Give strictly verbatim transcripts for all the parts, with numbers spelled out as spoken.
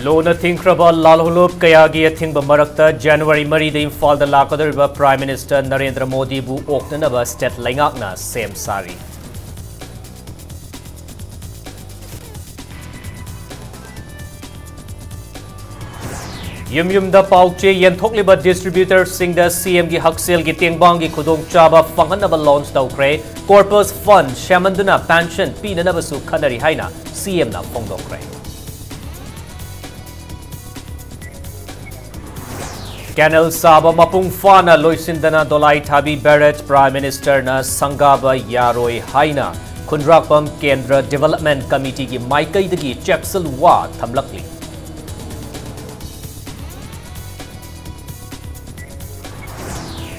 ꯂꯣꯅ ꯊꯤꯡꯈ꯭ꯔꯕ ꯂꯥꯜꯍꯧꯂꯨꯞ ꯀꯌꯥꯒꯤ ꯑꯊꯤꯡꯕ ꯃꯔꯛꯇ January ꯃꯔꯤꯗ ꯏꯝꯐꯥꯜꯗ ꯂꯥꯛꯀꯗꯧꯔꯤꯕ Prime Minister ꯅꯔꯦꯟꯗ꯭ꯔ ꯃꯣꯗꯤꯕꯨ ꯑꯣꯛꯅꯅꯕ state ꯂꯩꯉꯥꯛꯅ ꯁꯦꯝ ꯁꯥꯔꯤ꯫ ꯌꯨꯝ ꯌꯨꯝꯗ ꯄꯥꯎꯆꯦ ꯌꯦꯟꯊꯣꯛꯂꯤꯕ distributorꯁꯤꯡꯗ CMꯒꯤ ꯍꯛꯁꯦꯜꯒꯤ ꯇꯦꯡꯕꯥꯡꯒꯤ ꯈꯨꯗꯣꯡꯆꯥꯕ ꯐꯪꯍꯟꯅꯕ launch ꯇꯧꯈ꯭ꯔꯦ꯫ Corpus Fund ꯁꯦꯝꯍꯟꯗꯨꯅ pension ꯄꯤꯅꯅꯕꯁꯨ ꯈꯟꯅꯔꯤ ꯍꯥꯏꯅ CMꯅ ꯐꯣꯡꯗꯣꯛꯈ꯭ꯔꯦ꯫ Canal ꯁꯥꯕ ꯃꯄꯨꯡ ꯐꯥꯅ ꯂꯣꯏꯁꯤꯟꯗꯅ ꯗꯣꯂꯥꯏ ꯊꯥꯕꯤ barrage Prime Ministerꯅ ꯁꯪꯒꯥꯕ ꯌꯥꯔꯣꯏ ꯍꯥꯏꯅ ꯈꯨꯟꯗ꯭ꯔꯥꯛꯄꯝ ꯀꯦꯟꯗ꯭ꯔ Development Committeeꯒꯤ ꯃꯥꯏꯀꯩꯗꯒꯤ ꯆꯦꯛꯁꯤꯜ ꯋꯥ ꯊꯝꯂꯛꯂꯤ꯫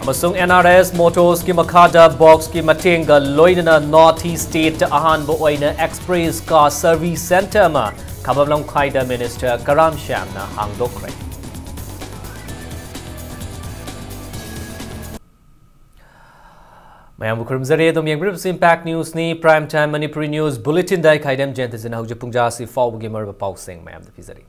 ꯑꯃꯁꯨꯡ NRS Motorsꯀꯤ ꯃꯈꯥꯗ Boxꯀꯤ ꯃꯇꯦꯡꯒ ꯂꯣꯏꯅꯅ North East Stateꯇ ꯑꯍꯥꯟꯕ ꯑꯣꯏꯅ express car service centre ꯑꯃ ꯈꯥꯕꯝ ꯂꯝꯈꯥꯏꯗ Minister ꯀꯔꯥꯝ ꯁ꯭ꯌꯥꯝꯅ ꯍꯥꯡꯗꯣꯛꯈ꯭ꯔꯦ꯫ ꯃꯌꯥꯝꯕꯨ ꯈꯨꯔꯨꯝꯖꯔꯤ꯫ ꯑꯗꯨꯝ ꯌꯦꯡꯕꯤꯔꯤꯕꯁꯤ Impact Newsꯅꯤ꯫ Prime Time Manipuri News Bulletinꯗ ꯑꯩ ꯈꯥꯏꯗꯦꯝ ꯖꯌꯟꯇꯁꯤꯅ ꯍꯧꯖꯤꯛ ꯄꯨꯡ ꯇꯔꯥ ꯑꯁꯤ ꯐꯥꯎꯕꯒꯤ ꯃꯔꯨꯑꯣꯏꯕ ꯄꯥꯎꯁꯤꯡ ꯃꯌꯥꯝꯗ ꯄꯤꯖꯔꯤ꯫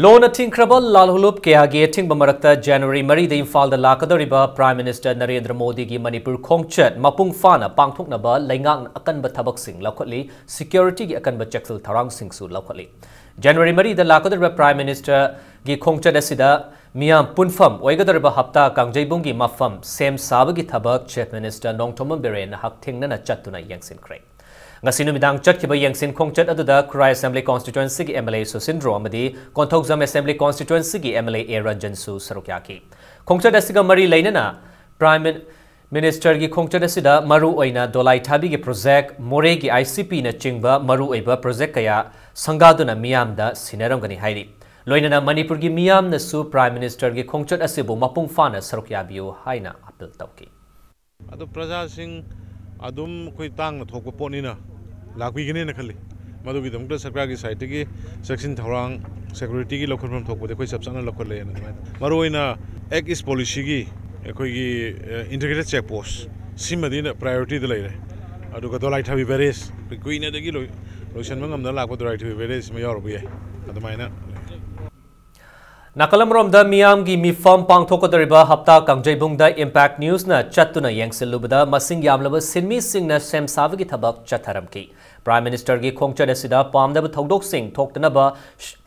ꯂꯣꯅ ꯊꯤꯡꯈ꯭ꯔꯕ ꯂꯥꯜꯍꯧꯂꯨꯞ ꯀꯌꯥꯒꯤ ꯑꯊꯤꯡꯕ ꯃꯔꯛꯇ January ꯃꯔꯤꯗ ꯏꯝꯐꯥꯜꯗ ꯂꯥꯛꯀꯗꯧꯔꯤꯕ Prime Minister ꯅꯔꯦꯟꯗ꯭ꯔ ꯃꯣꯗꯤꯒꯤ ꯃꯅꯤꯄꯨꯔ ꯈꯣꯡꯆꯠ ꯃꯄꯨꯡ ꯐꯥꯅ ꯄꯥꯡꯊꯣꯛꯅꯕ ꯂꯩꯉꯥꯛꯅ ꯑꯀꯟꯕ ꯊꯕꯛꯁꯤꯡ ꯂꯧꯈꯠꯂꯤ, securityꯒꯤ ꯑꯀꯟꯕ ꯆꯦꯛꯁꯤꯜ ꯊꯧꯔꯥꯡꯁꯤꯡꯁꯨ ꯂꯧꯈꯠꯂꯤ꯫ January ꯃꯔꯤꯗ ꯂꯥꯛꯀꯗꯧꯔꯤꯕ Prime Ministerꯒꯤ ꯈꯣꯡꯆꯠ ꯑꯁꯤꯗ ꯃꯤꯌꯥꯝ ꯄꯨꯟꯐꯝ ꯑꯣꯏꯒꯗꯧꯔꯤꯕ ꯍꯞꯇꯥ ꯀꯥꯡꯖꯩꯕꯨꯡꯒꯤ ꯃꯐꯝ ꯁꯦꯝ ꯁꯥꯕꯒꯤ ꯊꯕꯛ Chief Minister ꯅꯣꯡꯊꯣꯝꯕꯝ ꯕꯤꯔꯦꯟꯅ ꯍꯛꯊꯦꯡꯅꯅ ꯆꯠꯇꯨꯅ ꯌꯦꯡꯁꯤꯟꯈ꯭ꯔꯦ꯫ ꯉꯁꯤ ꯅꯨꯃꯤꯗꯥꯡ ꯆꯠꯈꯤꯕ ꯌꯦꯡꯁꯤꯟ ꯈꯣꯡꯆꯠ ꯑꯗꯨꯗ ꯈꯨꯔꯥꯏ Assembly Constituencyꯒꯤ MLA ꯁꯨꯁꯤꯟꯗ꯭ꯔꯣ ꯑꯃꯗꯤ ꯀꯣꯟꯊꯧꯖꯝ Assembly Constituencyꯒꯤ MLA ꯑꯦ ꯔꯟꯖꯟꯁꯨ ꯁꯔꯨꯛ ꯌꯥꯈꯤ꯫ ꯈꯣꯡꯆꯠ ꯑꯁꯤꯒ ꯃꯔꯤ ꯂꯩꯅꯅ Prime Min-, Ministerꯒꯤ ꯈꯣꯡꯆꯠ ꯑꯁꯤꯗ ꯃꯔꯨ ꯑꯣꯏꯅ ꯗꯣꯂꯥꯏ ꯊꯥꯕꯤꯒꯤ project, ꯃꯣꯔꯦꯒꯤ ICPꯅꯆꯤꯡꯕ ꯃꯔꯨꯑꯣꯏꯕ project ꯀꯌꯥ ꯁꯪꯒꯥꯗꯨꯅ ꯃꯤꯌꯥꯝꯗ ꯁꯤꯟꯅꯔꯝꯒꯅꯤ ꯍꯥꯏꯔꯤ꯫ ꯂꯣꯏꯅꯅ ꯃꯅꯤꯄꯨꯔꯒꯤ ꯃꯤꯌꯥꯝꯅꯁꯨ Prime Ministerꯒꯤ ꯈꯣꯡꯆꯠ ꯑꯁꯤꯕꯨ ꯃꯄꯨꯡ ꯐꯥꯅ ꯁꯔꯨꯛ ꯌꯥꯕꯤꯌꯨ ꯍꯥꯏꯅ appeal ꯇꯧꯈꯤ꯫ ꯑꯗꯣ ꯄ꯭ꯔꯖꯥꯁꯤꯡ ꯑꯗꯨꯝ ꯑꯩꯈꯣꯏ ꯇꯥꯡꯅ ꯊꯣꯛꯄ ꯄꯣꯠꯅꯤꯅ ꯂꯥꯛꯄꯤꯒꯅꯦꯅ ꯈꯜꯂꯤ꯫ ꯃꯗꯨꯒꯤꯗꯃꯛꯇ ꯁꯔꯀꯥꯔꯒꯤ sideꯇꯒꯤ ꯆꯦꯛꯁꯤꯟ ꯊꯧꯔꯥꯡ, securityꯒꯤ ꯂꯧꯈꯠꯐꯝ ꯊꯣꯛꯄꯗꯤ ꯑꯩꯈꯣꯏ ꯆꯞ ꯆꯥꯅ ꯂꯧꯈꯠꯂꯦꯅ ꯑꯗꯨꯃꯥꯏꯅ꯫ ꯃꯔꯨꯑꯣꯏꯅ Act East Policyꯒꯤ ꯑꯩꯈꯣꯏꯒꯤ, ꯑ, integrated check post ꯁꯤꯃꯗꯤ ꯄ꯭ꯔꯥꯏꯌꯣꯔꯤꯇꯤꯗ ꯂꯩꯔꯦ꯫ ꯑꯗꯨꯒ ꯗꯣꯂꯥꯏꯊꯥꯕꯤ ꯕꯦꯔꯦꯖ, ꯑꯩꯈꯣꯏ ꯀꯨꯏꯅꯗꯒꯤ ꯂꯣꯏ-, ꯂꯣꯏꯁꯤꯟꯕ ꯉꯝꯗꯅ ꯂꯥꯛꯄ ꯗꯣꯂꯥꯏꯊꯥꯕꯤ ꯕꯦꯔꯦꯖ ꯑꯃ ꯌꯥꯎꯔꯨꯕ ꯌꯥꯏ꯫ ꯑꯗꯨꯃꯥꯏꯅ ꯂꯩ꯫ ꯅꯥꯀꯜ ꯑꯃꯔꯣꯝꯗ, ꯃꯤꯌꯥꯝꯒꯤ ꯃꯤꯐꯝ ꯄꯥꯡꯊꯣꯛꯀꯗꯧꯔꯤꯕ ꯍꯞꯇꯥ ꯀꯥꯡꯖꯩꯕꯨꯡꯗ Impact Newsꯅ ꯆꯠꯇꯨꯅ ꯌꯦꯡꯁꯤꯜꯂꯨꯕꯗ ꯃꯁꯤꯡ ꯌꯥꯝꯂꯕ ꯁꯤꯟꯃꯤꯁꯤꯡꯅ ꯁꯦꯝ ꯁꯥꯕꯒꯤ ꯊꯕꯛ ꯆꯠꯊꯔꯝꯈꯤ꯫ Prime Ministerꯒꯤ ꯈꯣꯡꯆꯠ ꯑꯁꯤꯗ ꯄꯥꯝꯗꯕ ꯊꯧꯗꯣꯛꯁꯤꯡ ꯊꯣꯛꯇꯅꯕ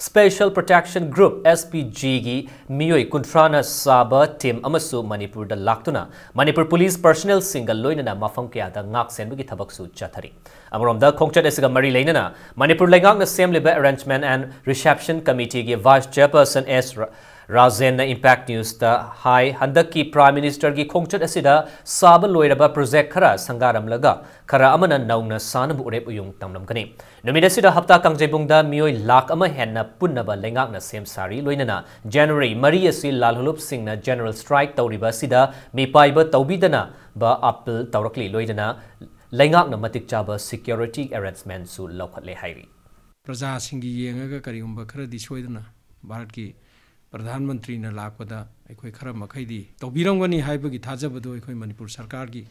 Special Protection Group, S P Gꯒꯤ ꯃꯤꯑꯣꯏ ꯀꯨꯟꯊ꯭ꯔꯥꯅ ꯁꯥꯕ team ꯑꯃꯁꯨ ꯃꯅꯤꯄꯨꯔꯗ ꯂꯥꯛꯇꯨꯅ ꯃꯅꯤꯄꯨꯔ police personnelꯁꯤꯡꯒ ꯂꯣꯏꯅꯅ ꯃꯐꯝ ꯀꯌꯥꯗ ꯉꯥꯛ ꯁꯦꯟꯕꯒꯤ ꯊꯕꯛꯁꯨ ꯆꯠꯊꯔꯤ꯫ ꯑꯃꯔꯣꯝꯗ, ꯈꯣꯡꯆꯠ ꯑꯁꯤꯒ ꯃꯔꯤ ꯂꯩꯅꯅ ꯃꯅꯤꯄꯨꯔ ꯂꯩꯉꯥꯛꯅ ꯁꯦꯝꯂꯤꯕ Arrangement and Reception Committeeꯒꯤ Vice Chairperson S ꯔ-, ꯔꯥꯖꯦꯟꯅ Impact Newsꯇ ꯍꯥꯏ, ꯍꯟꯗꯛꯀꯤ Prime Ministerꯒꯤ ꯈꯣꯡꯆꯠ ꯑꯁꯤꯗ ꯁꯥꯕ ꯂꯣꯏꯔꯕ project ꯈꯔ ꯁꯪꯒꯥꯔꯝꯂꯒ ꯈꯔ ꯑꯃꯅ ꯅꯧꯅ ꯁꯥꯅꯕ ꯎꯔꯦꯞ ꯎꯌꯨꯡ ꯇꯝꯂꯝꯒꯅꯤ꯫ ꯅꯨꯃꯤꯠ ꯑꯁꯤꯗ ꯍꯞꯇꯥ ꯀꯥꯡꯖꯩꯕꯨꯡꯗ ꯃꯤꯑꯣꯏ ꯂꯥꯈ ꯑꯃ ꯍꯦꯟꯅ ꯄꯨꯟꯅꯕ ꯂꯩꯉꯥꯛꯅ ꯁꯦꯝ ꯁꯥꯔꯤ꯫ ꯂꯣꯏꯅꯅ January ꯃꯔꯤ ꯑꯁꯤ ꯂꯥꯜꯍꯧꯂꯨꯞꯁꯤꯡꯅ general strike ꯇꯧꯔꯤꯕ ꯑꯁꯤꯗ ꯃꯤꯄꯥꯏꯕ ꯇꯧꯕꯤꯗꯅꯕ appeal ꯇꯧꯔꯛꯂꯤ꯫ ꯂꯣꯏꯅꯅ ꯂꯩꯉꯥꯛꯅ ꯃꯇꯤꯛ ꯆꯥꯕ security arrangementꯁꯨ ꯂꯧꯈꯠꯂꯦ ꯍꯥꯏꯔꯤ꯫ ꯄ꯭ꯔꯖꯥꯁꯤꯡꯒꯤ ꯌꯦꯡꯉꯒ ꯀꯔꯤꯒꯨꯝꯕ ꯈꯔꯗꯤ ꯁꯣꯏꯗꯅ ꯚꯥꯔꯠꯀꯤ ꯄ꯭ꯔꯙꯥꯟ ꯃꯟꯇ꯭ꯔꯤꯅ ꯂꯥꯛꯄꯗ ꯑꯩꯈꯣꯏ ꯈꯔ ꯃꯈꯩꯗꯤ ꯇꯧꯕꯤꯔꯝꯒꯅꯤ ꯍꯥꯏꯕꯒꯤ ꯊꯥꯖꯕꯗꯨ ꯑꯩꯈꯣꯏ ꯃꯅꯤꯄꯨꯔ ꯁꯔꯀꯥꯔꯒꯤ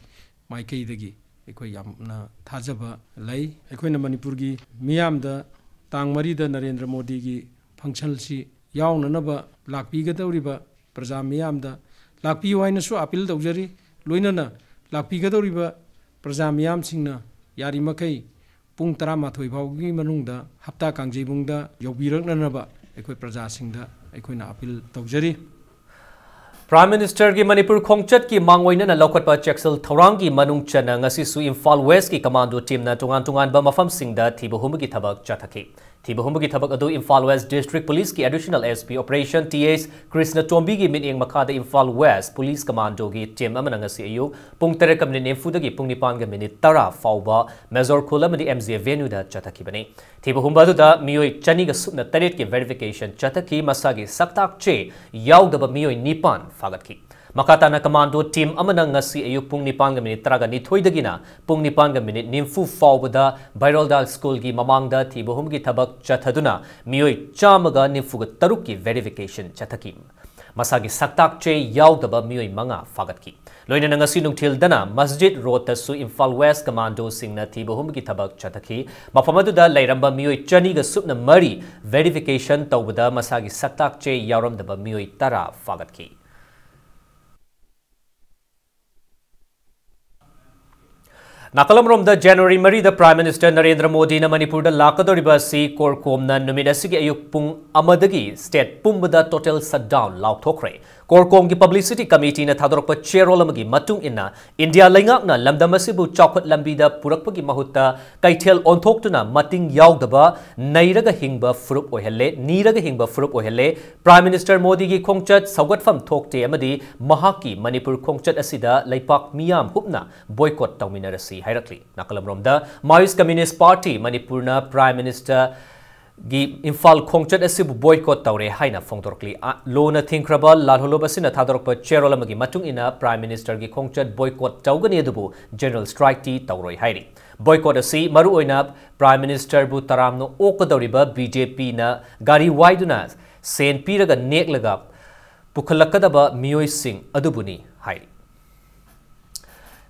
ꯃꯥꯏꯀꯩꯗꯒꯤ ꯑꯩꯈꯣꯏ ꯌꯥꯝꯅ ꯊꯥꯖꯕ ꯂꯩ꯫ ꯑꯩꯈꯣꯏꯅ ꯃꯅꯤꯄꯨꯔꯒꯤ ꯃꯤꯌꯥꯝꯗ ꯇꯥꯡ ꯃꯔꯤꯗ ꯅꯔꯦꯟꯗ꯭ꯔ ꯃꯣꯗꯤꯒꯤ functionꯁꯤ ꯌꯥꯎꯅꯅꯕ ꯂꯥꯛꯄꯤꯒꯗꯧꯔꯤꯕ ꯄ꯭ꯔꯖꯥ ꯃꯤꯌꯥꯝꯗ ꯂꯥꯛꯄꯤꯌꯨ ꯍꯥꯏꯅꯁꯨ appeal ꯇꯧꯖꯔꯤ꯫ ꯂꯣꯏꯅꯅ ꯂꯥꯛꯄꯤꯒꯗꯧꯔꯤꯕ ꯄ꯭ꯔꯖꯥ ꯃꯤꯌꯥꯝꯁꯤꯡꯅ ꯌꯥꯔꯤꯃꯈꯩ ꯄꯨꯡ ꯇꯔꯥꯃꯥꯊꯣꯏ ꯐꯥꯎꯕꯒꯤ ꯃꯅꯨꯡꯗ ꯍꯞꯇꯥ ꯀꯥꯡꯖꯩꯕꯨꯡꯗ ꯌꯧꯕꯤꯔꯛꯅꯅꯕ ꯑꯩꯈꯣꯏ ꯄ꯭ꯔꯖꯥꯁꯤꯡꯗ ꯑꯩꯈꯣꯏꯅ appeal ꯇꯧꯖꯔꯤ꯫ Prime Ministerꯒꯤ ꯃꯅꯤꯄꯨꯔ ꯈꯣꯡꯆꯠꯀꯤ ꯃꯥꯡꯑꯣꯏꯅꯅ ꯂꯧꯈꯠꯄ ꯆꯦꯛꯁꯤꯜ ꯊꯧꯔꯥꯡꯒꯤ ꯃꯅꯨꯡ ꯆꯟꯅ ꯉꯁꯤꯁꯨ ꯏꯝꯐꯥꯜ Westꯀꯤ commando teamꯅ ꯇꯣꯉꯥꯟ ꯇꯣꯉꯥꯟꯕ ꯃꯐꯝꯁꯤꯡꯗ ꯊꯤꯕ ꯍꯨꯝꯕꯒꯤ ꯊꯕꯛ ꯆꯠꯊꯈꯤ꯫ ꯊꯤꯕ ꯍꯨꯝꯕꯒꯤ ꯊꯕꯛ ꯑꯗꯨ Imphal West District Policeꯀꯤ Additional S P Operation T S ꯀ꯭ꯔꯤꯁꯅꯇꯣꯝꯕꯤꯒꯤ ꯃꯤꯠꯌꯦꯡ ꯃꯈꯥꯗ ꯏꯝꯐꯥꯜ West Police Commandoꯒꯤ team ꯑꯃꯅ ꯉꯁꯤ ꯑꯌꯨꯛ ꯄꯨꯡ ꯇꯔꯦꯠꯀ ꯃꯤꯅꯤꯠ ꯅꯤꯐꯨꯗꯒꯤ ꯄꯨꯡ ꯅꯤꯄꯥꯟꯒ ꯃꯤꯅꯤꯠ ꯇꯔꯥ ꯐꯥꯎꯕ ꯃꯦꯖꯣꯔ ꯈꯨꯜ ꯑꯃꯗꯤ M G Avenueꯗ ꯆꯠꯊꯈꯤꯕꯅꯤ꯫ ꯊꯤꯕ ꯍꯨꯝꯕ ꯑꯗꯨꯗ ꯃꯤꯑꯣꯏ ꯆꯅꯤꯒ ꯁꯨꯞꯅ ꯇꯔꯦꯠꯀꯤ verification ꯆꯠꯊꯈꯤ꯫ ꯃꯁꯥꯒꯤ ꯁꯛꯇꯥꯛ ꯆꯦ ꯌꯥꯎꯗꯕ ꯃꯤꯑꯣꯏ ꯅꯤꯄꯥꯟ ꯐꯥꯒꯠꯈꯤ꯫ ꯃꯈꯥ ꯇꯥꯅ commando team ꯑꯃꯅ ꯉꯁꯤ ꯑꯌꯨꯛ ꯄꯨꯡ ꯅꯤꯄꯥꯟꯒ ꯃꯤꯅꯤꯠ ꯇꯔꯥꯒ ꯅꯤꯊꯣꯏꯗꯒꯤꯅ ꯄꯨꯡ ꯅꯤꯄꯥꯟꯒ ꯃꯤꯅꯤꯠ ꯅꯤꯐꯨ ꯐꯥꯎꯕꯗ ꯕꯩꯔꯣꯜꯗꯥꯜ ꯁ꯭ꯀꯨꯜꯒꯤ ꯃꯃꯥꯡꯗ ꯊꯤꯕ ꯍꯨꯝꯕꯒꯤ ꯊꯕꯛ ꯆꯠꯊꯗꯨꯅ ꯃꯤꯑꯣꯏ ꯆꯥꯝꯃꯒ ꯅꯤꯐꯨꯒ ꯇꯔꯨꯛꯀꯤ verification ꯆꯠꯊꯈꯤ꯫ ꯃꯁꯥꯒꯤ ꯁꯛꯇꯥꯛ ꯆꯦ ꯌꯥꯎꯗꯕ ꯃꯤꯑꯣꯏ ꯃꯉꯥ ꯐꯥꯒꯠꯈꯤ꯫ ꯂꯣꯏꯅꯅ ꯉꯁꯤ ꯅꯨꯡꯊꯤꯜꯗꯅ ꯃꯁꯖꯤꯗ ꯔꯣꯗꯇꯁꯨ ꯏꯝꯐꯥꯜ ꯋꯦꯁ ꯀꯃꯥꯟꯗꯣꯁꯤꯡꯅ ꯊꯤꯕ ꯍꯨꯝꯕꯒꯤ ꯊꯕꯛ ꯆꯠꯊꯈꯤ꯫ ꯃꯐꯝ ꯑꯗꯨꯗ ꯂꯩꯔꯝꯕ ꯃꯤꯑꯣꯏ ꯆꯅꯤꯒ ꯁꯨꯞꯅ ꯃꯔꯤ ꯚꯦꯔꯤꯐꯤꯀꯦꯁꯟ ꯇꯧꯕꯗ ꯃꯁꯥꯒꯤ ꯁꯛꯇꯥꯛ ꯆꯦ ꯌꯥꯎꯔꯝꯗꯕ ꯃꯤꯑꯣꯏ ꯇꯔꯥ ꯐꯥꯒꯠꯈꯤ꯫ ꯅꯥꯀꯜ ꯑꯃꯔꯣꯝꯗ, ꯖꯅꯋꯥꯔꯤ ꯃꯔꯤꯗ Prime Minister ꯅꯔꯦꯟꯗ꯭ꯔ ꯃꯣꯗꯤꯅ ꯃꯅꯤꯄꯨꯔꯗ ꯂꯥꯛꯀꯗꯧꯔꯤꯕ ꯑꯁꯤ ꯀꯣꯔꯀꯣꯝꯅ ꯅꯨꯃꯤꯠ ꯑꯁꯤꯒꯤ ꯑꯌꯨꯛ ꯄꯨꯡ ꯑꯃꯗꯒꯤ state ꯄꯨꯝꯕꯗ total shutdown ꯂꯥꯎꯊꯣꯛꯈ꯭ꯔꯦ꯫ ꯀꯣꯔꯀꯣꯝꯒꯤ publicity committeeꯅ ꯊꯥꯗꯣꯔꯛꯄ ꯆꯦꯔꯣꯜ ꯑꯃꯒꯤ ꯃꯇꯨꯡ ꯏꯟꯅ, ꯏꯟꯗꯤꯌꯥ ꯂꯩꯉꯥꯛꯅ ꯂꯝꯗꯝ ꯑꯁꯤꯕꯨ ꯆꯥꯎꯈꯠ ꯂꯝꯕꯤꯗ ꯄꯨꯔꯛꯄꯒꯤ ꯃꯍꯨꯠꯇ ꯀꯩꯊꯦꯜ ꯑꯣꯟꯊꯣꯛꯇꯨꯅ ꯃꯇꯤꯡ ꯌꯥꯎꯗꯕ ꯅꯩꯔꯒ ꯍꯤꯡꯕ ꯐꯨꯔꯨꯞ ꯑꯣꯏꯍꯜꯂꯦ, ꯅꯤꯔꯒ ꯍꯤꯡꯕ ꯐꯨꯔꯨꯞ ꯑꯣꯏꯍꯜꯂꯦ꯫ Prime Minister ꯃꯣꯗꯤꯒꯤ ꯈꯣꯡꯆꯠ ꯁꯧꯒꯠꯐꯝ ꯊꯣꯛꯇꯦ ꯑꯃꯗꯤ ꯃꯍꯥꯛꯀꯤ ꯃꯅꯤꯄꯨꯔ ꯈꯣꯡꯆꯠ ꯑꯁꯤꯗ ꯂꯩꯄꯥꯛ ꯃꯤꯌꯥꯝ ꯍꯨꯞꯅ boycott ꯇꯧꯃꯤꯟꯅꯔꯁꯤ ꯍꯥꯏꯔꯛꯂꯤ꯫ ꯅꯥꯀꯜ ꯑꯃꯔꯣꯝꯗ, Maoist Communist Party ꯃꯅꯤꯄꯨꯔꯅ Prime Minister ꯒꯤ ꯏꯝꯐꯥꯜ ꯈꯣꯡꯆꯠ ꯑꯁꯤꯕꯨ boycott ꯇꯧꯔꯦ ꯍꯥꯏꯅ ꯐꯣꯡꯗꯣꯔꯛꯂꯤ꯫ ꯑ, ꯂꯣꯅ ꯊꯤꯡꯈ꯭ꯔꯕ ꯂꯥꯜꯍꯧꯂꯨꯞ ꯑꯁꯤꯅ ꯊꯥꯗꯣꯔꯛꯄ ꯆꯦꯔꯣꯜ ꯑꯃꯒꯤ ꯃꯇꯨꯡ ꯏꯟꯅ, Prime Ministerꯒꯤ ꯈꯣꯡꯆꯠ boycott ꯇꯧꯒꯅꯤ, ꯑꯗꯨꯕꯨ general strikeꯇꯤ ꯇꯧꯔꯣꯏ ꯍꯥꯏꯔꯤ꯫ Boycott ꯑꯁꯤ ꯃꯔꯨꯑꯣꯏꯅ Prime Ministerꯕꯨ ꯇꯔꯥꯝꯅ ꯑꯣꯛꯀꯗꯧꯔꯤꯕ BJPꯅ ꯒꯥꯔꯤ ꯋꯥꯏꯗꯨꯅ ꯁꯦꯟ ꯄꯤꯔꯒ ꯅꯦꯛꯂꯒ ꯄꯨꯈꯠꯂꯛꯀꯗꯕ ꯃꯤꯑꯣꯏꯁꯤꯡ ꯑꯗꯨꯕꯨꯅꯤ ꯍꯥꯏꯔꯤ꯫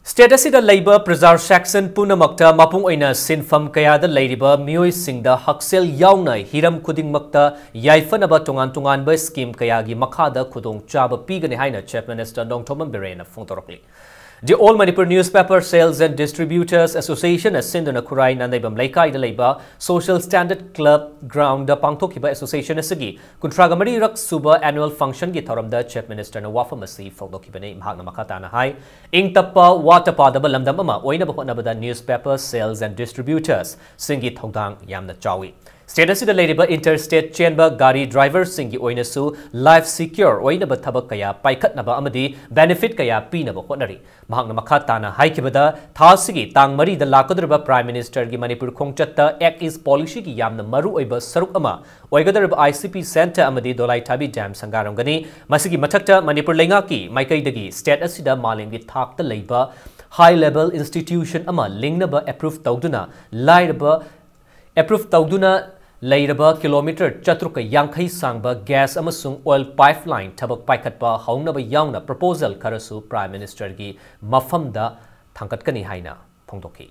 State ꯑꯁꯤꯗ ꯂꯩꯕ ꯄ꯭ꯔꯖꯥ section ꯄꯨꯝꯅꯃꯛꯇ ꯃꯄꯨꯡ ꯑꯣꯏꯅ ꯁꯤꯟꯐꯝ ꯀꯌꯥꯗ ꯂꯩꯔꯤꯕ ꯃꯤꯑꯣꯏꯁꯤꯡꯗ ꯍꯛꯁꯦꯜ ꯌꯥꯎꯅ ꯍꯤꯔꯝ ꯈꯨꯗꯤꯡꯃꯛꯇ ꯌꯥꯏꯐꯅꯕ ꯇꯣꯉꯥꯟ ꯇꯣꯉꯥꯟꯕ scheme ꯀꯌꯥꯒꯤ ꯃꯈꯥꯗ ꯈꯨꯗꯣꯡꯆꯥꯕ ꯄꯤꯒꯅꯤ ꯍꯥꯏꯅ Chief Minister Nongthombam ꯕꯤꯔꯦꯟꯅ ꯐꯣꯡꯗꯣꯔꯛꯂꯤ꯫ The All Manipur Newspaper Sales and Distributors Associationꯅ ꯁꯤꯟꯗꯨꯅ ꯈꯨꯔꯥꯏ ꯅꯥꯟꯗꯩꯕꯝ ꯂꯩꯀꯥꯏꯗ ꯂꯩꯕ Social Standard Club groundꯗ ꯄꯥꯡꯊꯣꯛꯈꯤꯕ association ꯑꯁꯤꯒꯤ ꯀꯨꯟꯊ꯭ꯔꯥꯒ ꯃꯔꯤꯔꯛ ꯁꯨꯕ annual functionꯒꯤ ꯊꯧꯔꯝꯗ Chief Ministerꯅ ꯋꯥꯐꯝ ꯑꯁꯤ ꯐꯣꯡꯗꯣꯛꯈꯤꯕꯅꯤ꯫ ꯃꯍꯥꯛꯅ ꯃꯈꯥ ꯇꯥꯅ ꯍꯥꯏ, ꯏꯪ ꯇꯞꯄ, ꯋꯥꯠꯇ ꯄꯥꯗꯕ ꯂꯝꯗꯝ ꯑꯃ ꯑꯣꯏꯅꯕ ꯍꯣꯠꯅꯕꯗ newspaper sales and distributors ꯁꯤꯡꯒꯤ ꯊꯧꯗꯥꯡ ꯌꯥꯝꯅ ꯆꯥꯎꯏ꯫ State ꯑꯁꯤꯗ ꯂꯩꯔꯤꯕ interstate ꯆꯦꯟꯕ ꯒꯥꯔꯤ driverꯁꯤꯡꯒꯤ ꯑꯣꯏꯅꯁꯨ life secure ꯑꯣꯏꯅꯕ ꯊꯕꯛ ꯀꯌꯥ ꯄꯥꯏꯈꯠꯅꯕ ꯑꯃꯗꯤ benefit ꯀꯌꯥ ꯄꯤꯅꯕ ꯍꯣꯠꯅꯔꯤ꯫ ꯃꯍꯥꯛꯅ ꯃꯈꯥ ꯇꯥꯅ ꯍꯥꯏꯈꯤꯕꯗ, ꯊꯥ ꯑꯁꯤꯒꯤ ꯇꯥꯡ ꯃꯔꯤꯗ ꯂꯥꯛꯀꯗꯧꯔꯤꯕ Prime Ministerꯒꯤ ꯃꯅꯤꯄꯨꯔ ꯈꯣꯡꯆꯠꯇ Act East policyꯒꯤ ꯌꯥꯝꯅ ꯃꯔꯨꯑꯣꯏꯕ ꯁꯔꯨꯛ ꯑꯃ ꯑꯣꯏꯒꯗꯧꯔꯤꯕ ICP Centre ꯑꯃꯗꯤ ꯗꯣꯂꯥꯏꯊꯥꯕꯤ dam ꯁꯪꯒꯥꯔꯝꯒꯅꯤ꯫ ꯃꯁꯤꯒꯤ ꯃꯊꯛꯇ ꯃꯅꯤꯄꯨꯔ ꯂꯩꯉꯥꯛꯀꯤ ꯃꯥꯏꯀꯩꯗꯒꯤ state ꯑꯁꯤꯗ ꯃꯥꯂꯦꯝꯒꯤ ꯊꯥꯛꯇ ꯂꯩꯕ high level institution ꯑꯃ ꯂꯤꯡꯅꯕ approve ꯇꯧꯗꯨꯅ ꯂꯥꯏꯔꯕ, approve ꯇꯧꯗꯨꯅ ꯂꯩꯔꯕ ꯀꯤꯂꯣꯃꯤꯇꯔ ꯆꯥꯇ꯭ꯔꯨꯛꯀ ꯌꯥꯡꯈꯩ ꯁꯥꯡꯕ gas ꯑꯃꯁꯨꯡ oil pipeline ꯊꯕꯛ ꯄꯥꯏꯈꯠꯄ ꯍꯧꯅꯕ ꯌꯥꯎꯅ proposal ꯈꯔꯁꯨ Prime Ministerꯒꯤ ꯃꯐꯝꯗ ꯊꯥꯡꯒꯠꯀꯅꯤ ꯍꯥꯏꯅ ꯐꯣꯡꯗꯣꯛꯈꯤ꯫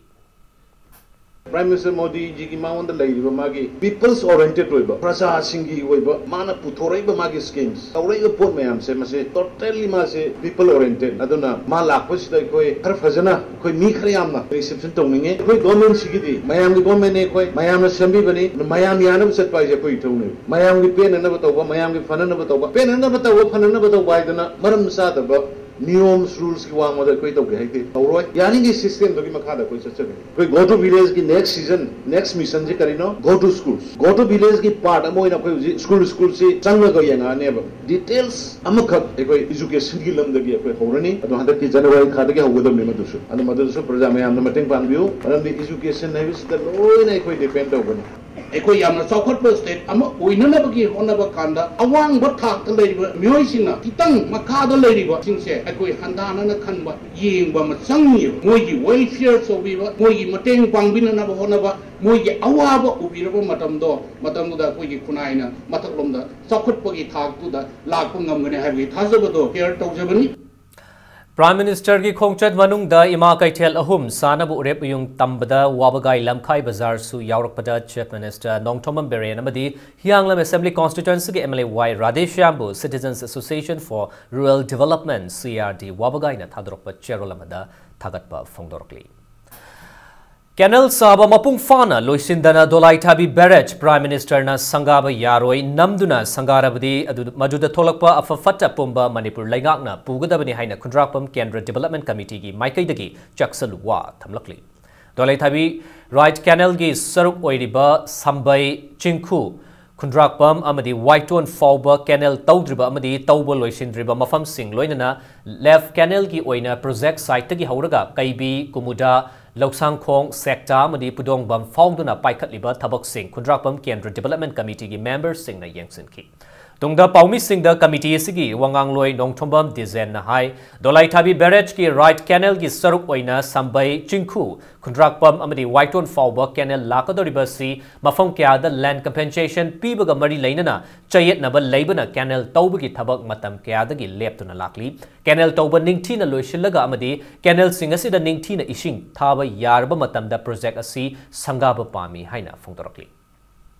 Prime Minister ꯃꯣꯗꯤꯖꯤꯒꯤ ꯃꯉꯣꯟꯗ ꯂꯩꯔꯤꯕ ꯃꯥꯒꯤ people's oriented ꯑꯣꯏꯕ, ꯄ꯭ꯔꯖꯥꯁꯤꯡꯒꯤ ꯑꯣꯏꯕ, ꯃꯥꯅ ꯄꯨꯊꯣꯔꯛꯏꯕ ꯃꯥꯒꯤ schemes, ꯇꯧꯔꯛꯏꯕ ꯄꯣꯠ ꯃꯌꯥꯝꯁꯦ, ꯃꯁꯤ totally ꯃꯥꯁꯦ people oriented꯫ ꯑꯗꯨꯅ ꯃꯥ ꯂꯥꯛꯄꯁꯤꯗ ꯑꯩꯈꯣꯏ ꯈꯔ ꯐꯖꯅ, ꯑꯩꯈꯣꯏ ꯃꯤ ꯈꯔ ꯌꯥꯝꯅ reception ꯇꯧꯅꯤꯡꯉꯦ꯫ ꯑꯩꯈꯣꯏ governmentꯁꯤꯒꯤꯗꯤ ꯃꯌꯥꯝꯒꯤ governmentꯅꯦ, ꯑꯩꯈꯣꯏ ꯃꯌꯥꯝꯅ ꯁꯦꯝꯕꯤꯕꯅꯤ, ꯃꯌꯥꯝ ꯌꯥꯅꯕ ꯆꯠꯄ ꯍꯥꯏꯁꯦ ꯑꯩꯈꯣꯏ ꯏꯊꯧꯅꯦꯕ꯫ ꯃꯌꯥꯝꯒꯤ ꯄꯦꯟꯅꯅꯕ ꯇꯧꯕ, ꯃꯌꯥꯝꯒꯤ ꯐꯅꯅꯕ ꯇꯧꯕ, ꯄꯦꯟꯅꯅꯕ ꯇꯧꯕ, ꯐꯅꯅꯕ ꯇꯧꯕ ꯍꯥꯏꯗꯅ ꯃꯔꯝ ꯆꯥꯗꯕ ꯅꯤꯌꯣꯝ, rulesꯀꯤ ꯋꯥꯡꯃꯗ ꯑꯩꯈꯣꯏ ꯇꯧꯒꯦ ꯍꯥꯏꯗꯦ, ꯇꯧꯔꯣꯏ꯫ ꯌꯥꯅꯤꯡꯉꯤ systemꯗꯨꯒꯤ ꯃꯈꯥꯗ ꯑꯩꯈꯣꯏ ꯆꯠꯆꯒꯅꯤ꯫ ꯑꯩꯈꯣꯏ Go to Villageꯀꯤ next season, next missionꯁꯤ ꯀꯔꯤꯅꯣ? Go to Schools꯫ Go to Villageꯀꯤ part ꯑꯃ ꯑꯣꯏꯅ ꯑꯩꯈꯣꯏ ꯍꯧꯖꯤꯛ school, schoolꯁꯤ ꯆꯪꯉꯒ ꯌꯦꯡꯉꯛꯑꯅꯦꯕ꯫ Details ꯑꯃꯈꯛ ꯑꯩꯈꯣꯏ educationꯒꯤ ꯂꯝꯗꯒꯤ ꯑꯩꯈꯣꯏ ꯍꯧꯔꯅꯤ꯫ ꯑꯗꯣ ꯍꯟꯗꯛꯀꯤ January ꯊꯥꯗꯒꯤ ꯍꯧꯒꯗꯕꯅꯤ ꯃꯗꯨꯁꯨ꯫ ꯑꯗꯣ ꯃꯗꯨꯗꯁꯨ ꯄ꯭ꯔꯖꯥ ꯃꯌꯥꯝꯅ ꯃꯇꯦꯡ ꯄꯥꯡꯕꯤꯌꯨ, ꯃꯔꯝꯗꯤ education ꯍꯥꯏꯕꯁꯤꯗ ꯂꯣꯏꯅ ꯑꯩꯈꯣꯏ depend ꯇꯧꯕꯅꯤ꯫ ꯑꯩꯈꯣꯏ ꯌꯥꯝꯅ ꯆꯥꯎꯈꯠꯄ state ꯑꯃ ꯑꯣꯏꯅꯅꯕꯒꯤ ꯍꯣꯠꯅꯕ ꯀꯥꯟꯗ ꯑꯋꯥꯡꯕ ꯊꯥꯛꯇ ꯂꯩꯔꯤꯕ ꯃꯤꯑꯣꯏꯁꯤꯡꯅ ꯈꯤꯇꯪ ꯃꯈꯥꯗ ꯂꯩꯔꯤꯕꯁꯤꯡꯁꯦ ꯑꯩꯈꯣꯏ ꯍꯟꯊꯅꯅ ꯈꯟꯕ, ꯌꯦꯡꯕ ꯑꯃ ꯆꯪꯉꯤꯕ꯫ ꯃꯣꯏꯒꯤ welfare ꯇꯧꯕꯤꯕ, ꯃꯣꯏꯒꯤ ꯃꯇꯦꯡ ꯄꯥꯡꯕꯤꯅꯅꯕ ꯍꯣꯠꯅꯕ, ꯃꯣꯏꯒꯤ ꯑꯋꯥꯕ ꯎꯕꯤꯔꯕ ꯃꯇꯝꯗꯣ, ꯃꯇꯝꯗꯨꯗ ꯑꯩꯈꯣꯏꯒꯤ ꯈꯨꯟꯅꯥꯏꯅ ꯃꯊꯛꯂꯣꯝꯗ ꯆꯥꯎꯈꯠꯄꯒꯤ ꯊꯥꯛꯇꯨꯗ ꯂꯥꯛꯄ ꯉꯝꯒꯅꯤ ꯍꯥꯏꯕꯒꯤ ꯊꯥꯖꯕꯗꯣ share ꯇꯧꯖꯕꯅꯤ꯫ Prime Ministerꯒꯤ ꯈꯣꯡꯆꯠ ꯃꯅꯨꯡꯗ ꯏꯃꯥ ꯀꯩꯊꯦꯜ ꯑꯍꯨꯝ ꯁꯥꯅꯕ ꯎꯔꯦꯞ ꯎꯌꯨꯡ ꯇꯝꯕꯗ ꯋꯥꯕꯒꯥꯏ ꯂꯝꯈꯥꯏ ꯕꯖꯥꯔꯁꯨ ꯌꯥꯎꯔꯛꯄꯗ Chief Minister ꯅꯣꯡꯊꯣꯝꯕꯝ ꯕꯤꯔꯦꯟ ꯑꯃꯗꯤ ꯍꯤꯌꯥꯡꯂꯝ Assembly Constituencyꯒꯤ MLA Y ꯔꯥꯙꯦꯁ꯭ꯌꯥꯝꯕꯨ Citizens Association for Rural Development, CRD, ꯋꯥꯕꯒꯥꯏꯅ ꯊꯥꯗꯣꯔꯛꯄ ꯆꯦꯔꯣꯜ ꯑꯃꯗ ꯊꯥꯒꯠꯄ ꯐꯣꯡꯗꯣꯔꯛꯂꯤ꯫ Canal ꯁꯥꯕ ꯃꯄꯨꯡ ꯐꯥꯅ ꯂꯣꯏꯁꯤꯟꯗꯅ ꯗꯣꯂꯥꯏꯊꯥꯕꯤ barrage Prime Ministerꯅ ꯁꯪꯒꯥꯕ ꯌꯥꯔꯣꯏ, ꯅꯝꯗꯨꯅ ꯁꯪꯒꯥꯔꯕꯗꯤ ꯑꯗꯨ, ꯃꯗꯨꯗ ꯊꯣꯛꯂꯛꯄ ꯑꯐ ꯐꯠꯇ ꯄꯨꯝꯕ ꯃꯅꯤꯄꯨꯔ ꯂꯩꯉꯥꯛꯅ ꯄꯨꯒꯗꯕꯅꯤ ꯍꯥꯏꯅ ꯈꯨꯟꯗ꯭ꯔꯥꯛꯄꯝ ꯀꯦꯟꯗ꯭ꯔ Development Committeeꯒꯤ ꯃꯥꯏꯀꯩꯗꯒꯤ ꯆꯥꯛꯁꯜ ꯋꯥ ꯊꯝꯂꯛꯂꯤ꯫ ꯗꯣꯂꯥꯏꯊꯥꯕꯤ Right Canalꯒꯤ ꯁꯔꯨꯛ ꯑꯣꯏꯔꯤꯕ ꯁꯝꯕꯩ, ꯆꯤꯡꯈꯨ, ꯈꯨꯟꯗ꯭ꯔꯥꯛꯄꯝ ꯑꯃꯗꯤ ꯋꯥꯏꯇꯣꯟ ꯐꯥꯎꯕ canal ꯇꯧꯗ꯭ꯔꯤꯕ ꯑꯃꯗꯤ ꯇꯧꯕ ꯂꯣꯏꯁꯤꯟꯗ꯭ꯔꯤꯕ ꯃꯐꯝꯁꯤꯡ, ꯂꯣꯏꯅꯅ left canalꯒꯤ ꯑꯣꯏꯅ project siteꯇꯒꯤ ꯍꯧꯔꯒ ꯀꯩꯕꯤ, ꯀꯨꯃꯨꯗ, ꯂꯧꯁꯥꯡꯈꯣꯡ, ꯁꯦꯛꯇꯥ ꯑꯃꯗꯤ ꯄꯨꯗꯣꯡꯕꯝ ꯐꯥꯎꯗꯨꯅ ꯄꯥꯏꯈꯠꯂꯤꯕ ꯊꯕꯛꯁꯤꯡ ꯈꯨꯟꯗ꯭ꯔꯥꯛꯄꯝ ꯀꯦꯟꯗ꯭ꯔ Development Committeeꯒꯤ memberꯁꯤꯡꯅ ꯌꯦꯡꯁꯤꯟꯈꯤ꯫ ꯇꯨꯡꯗ ꯄꯥꯎꯃꯤꯁꯤꯡꯗ ꯀꯃꯤꯇꯤ ꯑꯁꯤꯒꯤ ꯋꯥꯉꯥꯡꯂꯣꯏ ꯅꯣꯡꯊꯣꯝꯕꯝ ꯗꯤꯖꯦꯟꯅ ꯍꯥꯏ, ꯗꯣꯂꯥꯏꯊꯥꯕꯤ ꯕꯦꯔꯦꯖꯀꯤ ꯔꯥꯏꯠ ꯀꯦꯅꯦꯜꯒꯤ ꯁꯔꯨꯛ ꯑꯣꯏꯅ ꯁꯝꯕꯩ, ꯆꯤꯡꯈꯨ, ꯈꯨꯟꯗ꯭ꯔꯥꯛꯄꯝ ꯑꯃꯗꯤ ꯋꯥꯏꯇꯣꯟ ꯐꯥꯎꯕ ꯀꯦꯅꯦꯜ ꯂꯥꯛꯀꯗꯧꯔꯤꯕ ꯑꯁꯤ ꯃꯐꯝ ꯀꯌꯥꯗ ꯂꯦꯟ ꯀꯝꯄꯦꯟꯁꯦꯁꯟ ꯄꯤꯕꯒ ꯃꯔꯤ ꯂꯩꯅꯅ ꯆꯌꯦꯠꯅꯕ ꯂꯩꯕꯅ ꯀꯦꯅꯦꯜ ꯇꯧꯕꯒꯤ ꯊꯕꯛ ꯃꯇꯝ ꯀꯌꯥꯗꯒꯤ ꯂꯦꯞꯇꯨꯅ ꯂꯥꯛꯂꯤ꯫ ꯀꯦꯅꯦꯜ ꯇꯧꯕ ꯅꯤꯡꯊꯤꯅ ꯂꯣꯏꯁꯤꯜꯂꯒ ꯑꯃꯗꯤ ꯀꯦꯅꯦꯜꯁꯤꯡ ꯑꯁꯤꯗ ꯅꯤꯡꯊꯤꯅ ꯏꯁꯤꯡ ꯊꯥꯕ ꯌꯥꯔꯕ ꯃꯇꯝꯗ ꯄ꯭ꯔꯣꯖꯦꯛ ꯑꯁꯤ ꯁꯪꯒꯥꯕ ꯄꯥꯝꯃꯤ ꯍꯥꯏꯅ ꯐꯣꯡꯗꯣꯔꯛꯂꯤ꯫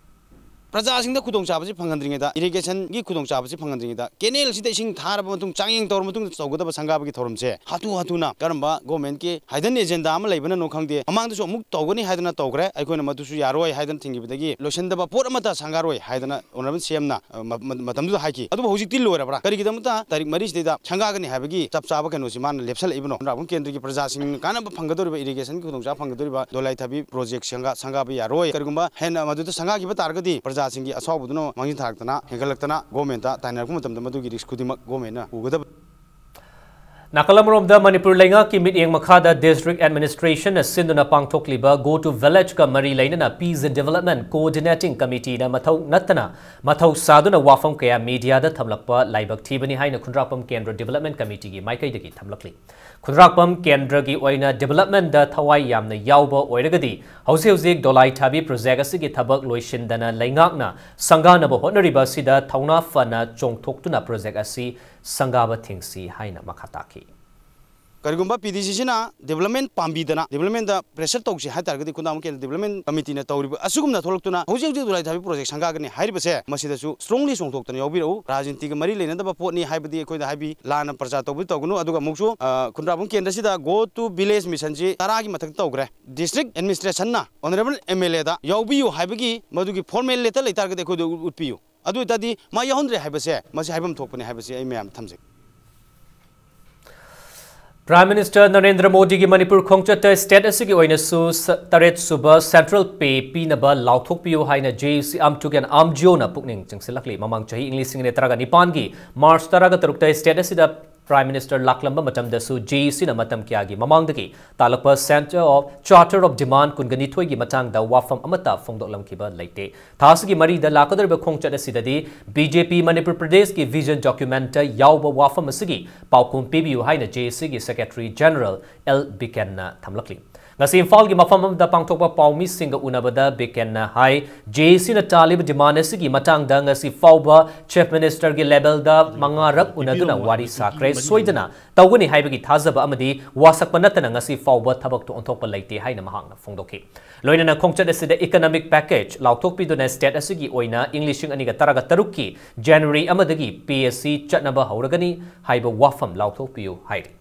ꯄ꯭ꯔꯖꯥꯁꯤꯡꯗ ꯈꯨꯗꯣꯡꯆꯥꯕꯁꯤ ꯐꯪꯍꯟꯗ꯭ꯔꯤꯉꯩꯗ, ꯏꯔꯤꯒꯦꯁꯟꯒꯤ ꯈꯨꯗꯣꯡꯆꯥꯕꯁꯤ ꯐꯪꯍꯟꯗ꯭ꯔꯤꯉꯩꯗ, ꯀꯦꯅꯦꯜꯁꯤꯗ ꯏꯁꯤꯡ ꯊꯥꯔꯕ ꯃꯇꯨꯡ, ꯆꯥꯡꯌꯦꯡ ꯇꯧꯔꯕ ꯃꯇꯨꯡꯗ ꯇꯧꯒꯗꯕ ꯁꯪꯒꯥꯕꯒꯤ ꯊꯧꯔꯝꯁꯦ ꯍꯥꯊꯨ ꯍꯥꯊꯨꯅ ꯀꯔꯝꯕ ꯒꯣꯔꯃꯦꯟꯠꯀꯤ ꯍꯥꯏꯗꯟ ꯑꯦꯖꯦꯟꯗꯥ ꯑꯃ ꯂꯩꯕꯅꯅꯣ ꯈꯪꯗꯦ, ꯃꯃꯥꯡꯗꯁꯨ ꯑꯃꯨꯛ ꯇꯧꯒꯅꯤ ꯍꯥꯏꯗꯅ ꯇꯧꯈ꯭ꯔꯦ꯫ ꯑꯩꯈꯣꯏꯅ ꯃꯗꯨꯁꯨ ꯌꯥꯔꯣꯏ ꯍꯥꯏꯗꯅ ꯊꯤꯡꯈꯤꯕꯗꯒꯤ ꯂꯣꯏꯁꯤꯟꯗꯕ ꯄꯣꯠ ꯑꯃꯠꯇ ꯁꯪꯒꯥꯔꯣꯏ ꯍꯥꯏꯗꯅ ꯑꯣꯅꯔꯦꯕꯜ ꯁꯤ ꯑꯦꯝꯅ, ꯑ, ꯃ-, ꯃ-, ꯃꯇꯝꯗꯨꯗ ꯍꯥꯏꯈꯤ꯫ ꯑꯗꯨꯕꯨ ꯍꯧꯖꯤꯛꯇꯤ ꯂꯣꯏꯔꯕ꯭ꯔꯥ? ꯀꯔꯤꯒꯤꯗꯃꯛꯇ ꯇꯥꯔꯤꯛ ꯃꯔꯤꯁꯤꯗꯩꯗ ꯁꯪꯒꯥꯒꯅꯤ ꯍꯥꯏꯕꯒꯤ ꯆꯞ ꯆꯥꯕ ꯀꯩꯅꯣꯁꯤ ꯃꯥꯅ ꯂꯦꯞꯁꯜꯂꯛꯏꯕꯅꯣ? ꯈꯨꯟꯗ꯭ꯔꯥꯛꯄꯝ ꯀꯦꯟꯗ꯭ꯔꯒꯤ ꯄ꯭ꯔꯖꯥꯁꯤꯡꯅ ꯀꯥꯟꯅꯕ ꯐꯪꯒꯗꯧꯔꯤꯕ, ꯏꯔꯤꯒꯦꯁꯟꯒꯤ ꯈꯨꯗꯣꯡꯆꯥꯕ ꯐꯪꯒꯗꯧꯔꯤꯕ ꯗꯣꯂꯥꯏ ꯊꯥꯕꯤ ꯄ꯭ꯔꯣꯖꯦꯛ ꯁꯪꯒꯥ-, ꯁꯪꯒꯥꯕ ꯌꯥꯔꯣꯏ꯫ ꯀꯔꯤꯒꯨꯝꯕ ꯍꯦꯟꯅ ꯃꯗꯨꯗ ꯁꯪꯒꯥꯈꯤꯕ ꯇꯥꯔꯒꯗꯤ ꯄ꯭ꯔꯖꯥꯁꯤꯡꯒꯤ ꯑꯁꯥꯎꯕꯗꯨꯅ ꯃꯥꯡꯖꯤꯟ ꯊꯥꯔꯛꯇꯅ, ꯍꯦꯟꯒꯠꯂꯛꯇꯅ ꯒꯣꯔꯃꯦꯟꯠꯇ ꯇꯥꯏꯅꯔꯛꯄ ꯃꯇꯝꯗ ꯃꯗꯨꯒꯤ ꯔꯤꯁꯛ ꯈꯨꯗꯤꯡꯃꯛ ꯒꯣꯔꯃꯦꯟꯠꯅ ꯄꯨꯒꯗꯕ꯫ ꯅꯥꯀꯜ ꯑꯃꯔꯣꯝꯗ, ꯃꯅꯤꯄꯨꯔ ꯂꯩꯉꯥꯛꯀꯤ ꯃꯤꯠꯌꯦꯡ ꯃꯈꯥꯗ ꯗꯤꯁꯇ꯭ꯔꯤꯛ ꯑꯦꯗꯃꯤꯅꯤꯁꯇ꯭ꯔꯦꯁꯟꯅ ꯁꯤꯟꯗꯨꯅ ꯄꯥꯡꯊꯣꯛꯂꯤꯕ Go to Village ꯀ ꯃꯔꯤ ꯂꯩꯅꯅ Peace and Development Coordinating Committee ꯅ ꯃꯊꯧ ꯅꯠꯇꯅ ꯃꯊꯧ ꯁꯥꯗꯨꯅ ꯋꯥꯐꯝ ꯀꯌꯥ ꯃꯤꯗꯤꯌꯥꯗ ꯊꯝꯂꯛꯄ ꯂꯥꯏꯕꯛ ꯊꯤꯕꯅꯤ ꯍꯥꯏꯅ ꯈꯨꯟꯗ꯭ꯔꯥꯛꯄꯝ ꯀꯦꯟꯗ꯭ꯔ ꯗꯤꯕꯦꯂꯞꯃꯦꯟꯠ ꯀꯃꯤꯇꯤꯒꯤ ꯃꯥꯏꯀꯩꯗꯒꯤ ꯊꯝꯂꯛꯂꯤ꯫ ꯈꯨꯟꯗ꯭ꯔꯥꯛꯄꯝ ꯀꯦꯟꯗ꯭ꯔꯒꯤ ꯑꯣꯏꯅ ꯗꯤꯕꯦꯂꯞꯃꯦꯟꯠꯗ ꯊꯋꯥꯏ ꯌꯥꯝꯅ ꯌꯥꯎꯕ ꯑꯣꯏꯔꯒꯗꯤ ꯍꯧꯖꯤꯛ ꯍꯧꯖꯤꯛ ꯗꯣꯂꯥꯏ ꯊꯥꯕꯤ ꯄ꯭ꯔꯣꯖꯦꯛ ꯑꯁꯤꯒꯤ ꯊꯕꯛ ꯂꯣꯏꯁꯤꯟꯗꯅ ꯂꯩꯉꯥꯛꯅ ꯁꯪꯒꯥꯅꯕ ꯍꯣꯠꯅꯔꯤꯕ ꯑꯁꯤꯗ ꯊꯧꯅꯥ ꯐꯅ ꯆꯣꯡꯊꯣꯛꯇꯨꯅ ꯄ꯭ꯔꯣꯖꯦꯛ ꯑꯁꯤ ꯁꯪꯒꯥꯕ ꯊꯤꯡꯁꯤ ꯍꯥꯏꯅ ꯃꯈꯥ ꯇꯥꯈꯤ꯫ ꯀꯔꯤꯒꯨꯝꯕ ꯄꯤ ꯗꯤ ꯁꯤ ꯁꯤꯅ ꯗꯤꯕꯦꯂꯞꯃꯦꯟꯠ ꯄꯥꯝꯕꯤꯗꯅ ꯗꯤꯕꯦꯂꯞꯃꯦꯟꯠꯗ ꯄ꯭ꯔꯦꯁꯔ ꯇꯧꯁꯤ ꯍꯥꯏ ꯇꯥꯔꯒꯗꯤ, ꯈꯨꯟꯗ꯭ꯔꯥꯛꯄꯝ ꯀꯦꯟꯗ꯭ꯔ ꯗꯤꯕꯦꯂꯞꯃꯦꯟꯠ ꯀꯃꯤꯇꯤꯅ ꯇꯧꯔꯤꯕ ꯑꯁꯤꯒꯨꯝꯅ ꯊꯣꯛꯂꯛꯇꯨꯅ ꯍꯧꯖꯤꯛ ꯍꯧꯖꯤꯛ ꯗꯣꯂꯥꯏ ꯊꯥꯕꯤ ꯄ꯭ꯔꯣꯖꯦꯛ ꯁꯪꯒꯥꯒꯅꯤ ꯍꯥꯏꯔꯤꯕꯁꯦ, ꯃꯁꯤꯗꯁꯨ ꯁ꯭ꯇꯔꯣꯡꯂꯤ ꯆꯣꯡꯊꯣꯛꯇꯅ ꯌꯥꯎꯕꯤꯔꯛꯎ꯫ ꯔꯥꯖꯅꯤꯇꯤꯒ ꯃꯔꯤ ꯂꯩꯅꯗꯕ ꯄꯣꯠꯅꯤ ꯍꯥꯏꯕꯗꯤ ꯑꯩꯈꯣꯏꯗ ꯍꯥꯏꯕꯤ, ꯂꯥꯟꯅ ꯄ꯭ꯔꯆꯥꯔ ꯇꯧꯕꯗꯤ ꯇꯧꯒꯅꯨ꯫ ꯑꯗꯨꯒ ꯑꯃꯨꯛꯁꯨ, ꯑ, ꯈꯨꯟꯗ꯭ꯔꯥꯛꯄꯝ ꯀꯦꯟꯗ꯭ꯔꯁꯤꯗ Go to Village ꯃꯤꯁꯟꯁꯤ ꯇꯔꯥꯒꯤ ꯃꯊꯛꯇ ꯇꯧꯈ꯭ꯔꯦ꯫ ꯗꯤꯁꯇ꯭ꯔꯤꯛ ꯑꯦꯗꯃꯤꯅꯤꯁꯇ꯭ꯔꯦꯁꯟꯅ ꯑꯣꯅꯔꯦꯕꯜ ꯑꯦꯝ ꯑꯦꯜ ꯑꯦꯗ ꯌꯥꯎꯕꯤꯌꯨ ꯍꯥꯏꯕꯒꯤ ꯃꯗꯨꯒꯤ ꯐꯣꯔꯃꯦꯜ ꯂꯦꯇꯔ ꯂꯩꯇꯥꯔꯒꯗꯤ ꯑꯩꯈꯣꯏꯗ ꯎꯠꯄꯤꯌꯨ꯫ ꯑꯗꯨ ꯑꯣꯏꯇꯥꯔꯗꯤ ꯃꯥ ꯌꯥꯎꯍꯟꯗ꯭ꯔꯦ ꯍꯥꯏꯕꯁꯦ, ꯃꯁꯤ ꯍꯥꯏꯐꯝ ꯊꯣꯛꯄꯅꯤ ꯍꯥꯏꯕꯁꯤ ꯑꯩ ꯃꯌꯥꯝꯗ ꯊꯝꯖꯒꯦ꯫ Prime Minister ꯅꯔꯦꯟꯗ꯭ꯔ ꯃꯣꯗꯤꯒꯤ ꯃꯅꯤꯄꯨꯔ ꯈꯣꯡꯆꯠꯇ state ꯑꯁꯤꯒꯤ ꯑꯣꯏꯅꯁꯨ ꯁ-, ꯇꯔꯦꯠ ꯁꯨꯕ central pay ꯄꯤꯅꯕ ꯂꯥꯎꯊꯣꯛꯄꯤꯌꯨ ꯍꯥꯏꯅ J U C ꯑꯝꯇꯨꯒꯦꯟ ꯑꯝꯖꯤꯑꯣꯅ ꯄꯨꯛꯅꯤꯡ ꯆꯤꯡꯁꯤꯜꯂꯛꯂꯤ꯫ ꯃꯃꯥꯡ ꯆꯍꯤ ꯏꯪ ꯂꯤꯁꯤꯡ ꯑꯅꯤ ꯇꯔꯥꯒ ꯅꯤꯄꯥꯟꯒꯤ March ꯇꯔꯥꯒ ꯇꯔꯨꯛꯇ state ꯑꯁꯤꯗ Prime Minister ꯂꯥꯛꯂꯝꯕ ꯃꯇꯝꯗꯁꯨ J A Cꯅ ꯃꯇꯝ ꯀꯌꯥꯒꯤ ꯃꯃꯥꯡꯗꯒꯤ ꯇꯥꯛꯂꯛꯄ Centre of Charter of Demand ꯀꯨꯟꯒ ꯅꯤꯊꯣꯏꯒꯤ ꯃꯇꯥꯡꯗ ꯋꯥꯐꯝ ꯑꯃꯠꯇ ꯐꯣꯡꯗꯣꯛꯂꯝꯈꯤꯕ ꯂꯩꯇꯦ꯫ ꯊꯥ ꯑꯁꯤꯒꯤ ꯃꯔꯤꯗ ꯂꯥꯛꯀꯗꯧꯔꯤꯕ ꯈꯣꯡꯆꯠ ꯑꯁꯤꯗꯗꯤ B J P ꯃꯅꯤꯄꯨꯔ ꯄ꯭ꯔꯗꯦꯁꯀꯤ Vision Documentꯇ ꯌꯥꯎꯕ ꯋꯥꯐꯝ ꯑꯁꯤꯒꯤ ꯄꯥꯎꯈꯨꯝ ꯄꯤꯕꯤꯌꯨ ꯍꯥꯏꯅ J A Cꯒꯤ Secretary General L ꯕꯤꯀꯦꯟꯅ ꯊꯝꯂꯛꯂꯤ꯫ ꯉꯁꯤ ꯏꯝꯐꯥꯜꯒꯤ ꯃꯐꯝ ꯑꯃꯗ ꯄꯥꯡꯊꯣꯛꯄ ꯄꯥꯎꯃꯤꯁꯤꯡꯒ ꯎꯅꯕꯗ ꯕꯤꯀꯦꯟꯅ ꯍꯥꯏ, J A Cꯅ ꯇꯥꯜꯂꯤꯕ demand ꯑꯁꯤꯒꯤ ꯃꯇꯥꯡꯗ ꯉꯁꯤ ꯐꯥꯎꯕ Chief Ministerꯒꯤ levelꯗ ꯃꯉꯥꯔꯛ ꯎꯅꯗꯨꯅ ꯋꯥꯔꯤ ꯁꯥꯈ꯭ꯔꯦ꯫ ꯁꯣꯏꯗꯅ ꯇꯧꯒꯅꯤ ꯍꯥꯏꯕꯒꯤ ꯊꯥꯖꯕ ꯑꯃꯗꯤ ꯋꯥꯁꯛꯄ ꯅꯠꯇꯅ ꯉꯁꯤ ꯐꯥꯎꯕ ꯊꯕꯛꯇ ꯑꯣꯟꯊꯣꯛꯄ ꯂꯩꯇꯦ ꯍꯥꯏꯅ ꯃꯍꯥꯛꯅ ꯐꯣꯡꯗꯣꯛꯈꯤ꯫ ꯂꯣꯏꯅꯅ ꯈꯣꯡꯆꯠ ꯑꯁꯤꯗ economic package ꯂꯥꯎꯊꯣꯛꯄꯤꯗꯨꯅ state ꯑꯁꯤꯒꯤ ꯑꯣꯏꯅ ꯏꯪ ꯂꯤꯁꯤꯡ ꯑꯅꯤꯒ ꯇꯔꯥꯒ ꯇꯔꯨꯛꯀꯤ January ꯑꯃꯗꯒꯤ pay ꯑꯁꯤ ꯆꯠꯅꯕ ꯍꯧꯔꯒꯅꯤ ꯍꯥꯏꯕ ꯋꯥꯐꯝ ꯂꯥꯎꯊꯣꯛꯄꯤꯌꯨ ꯍꯥꯏꯔꯤ꯫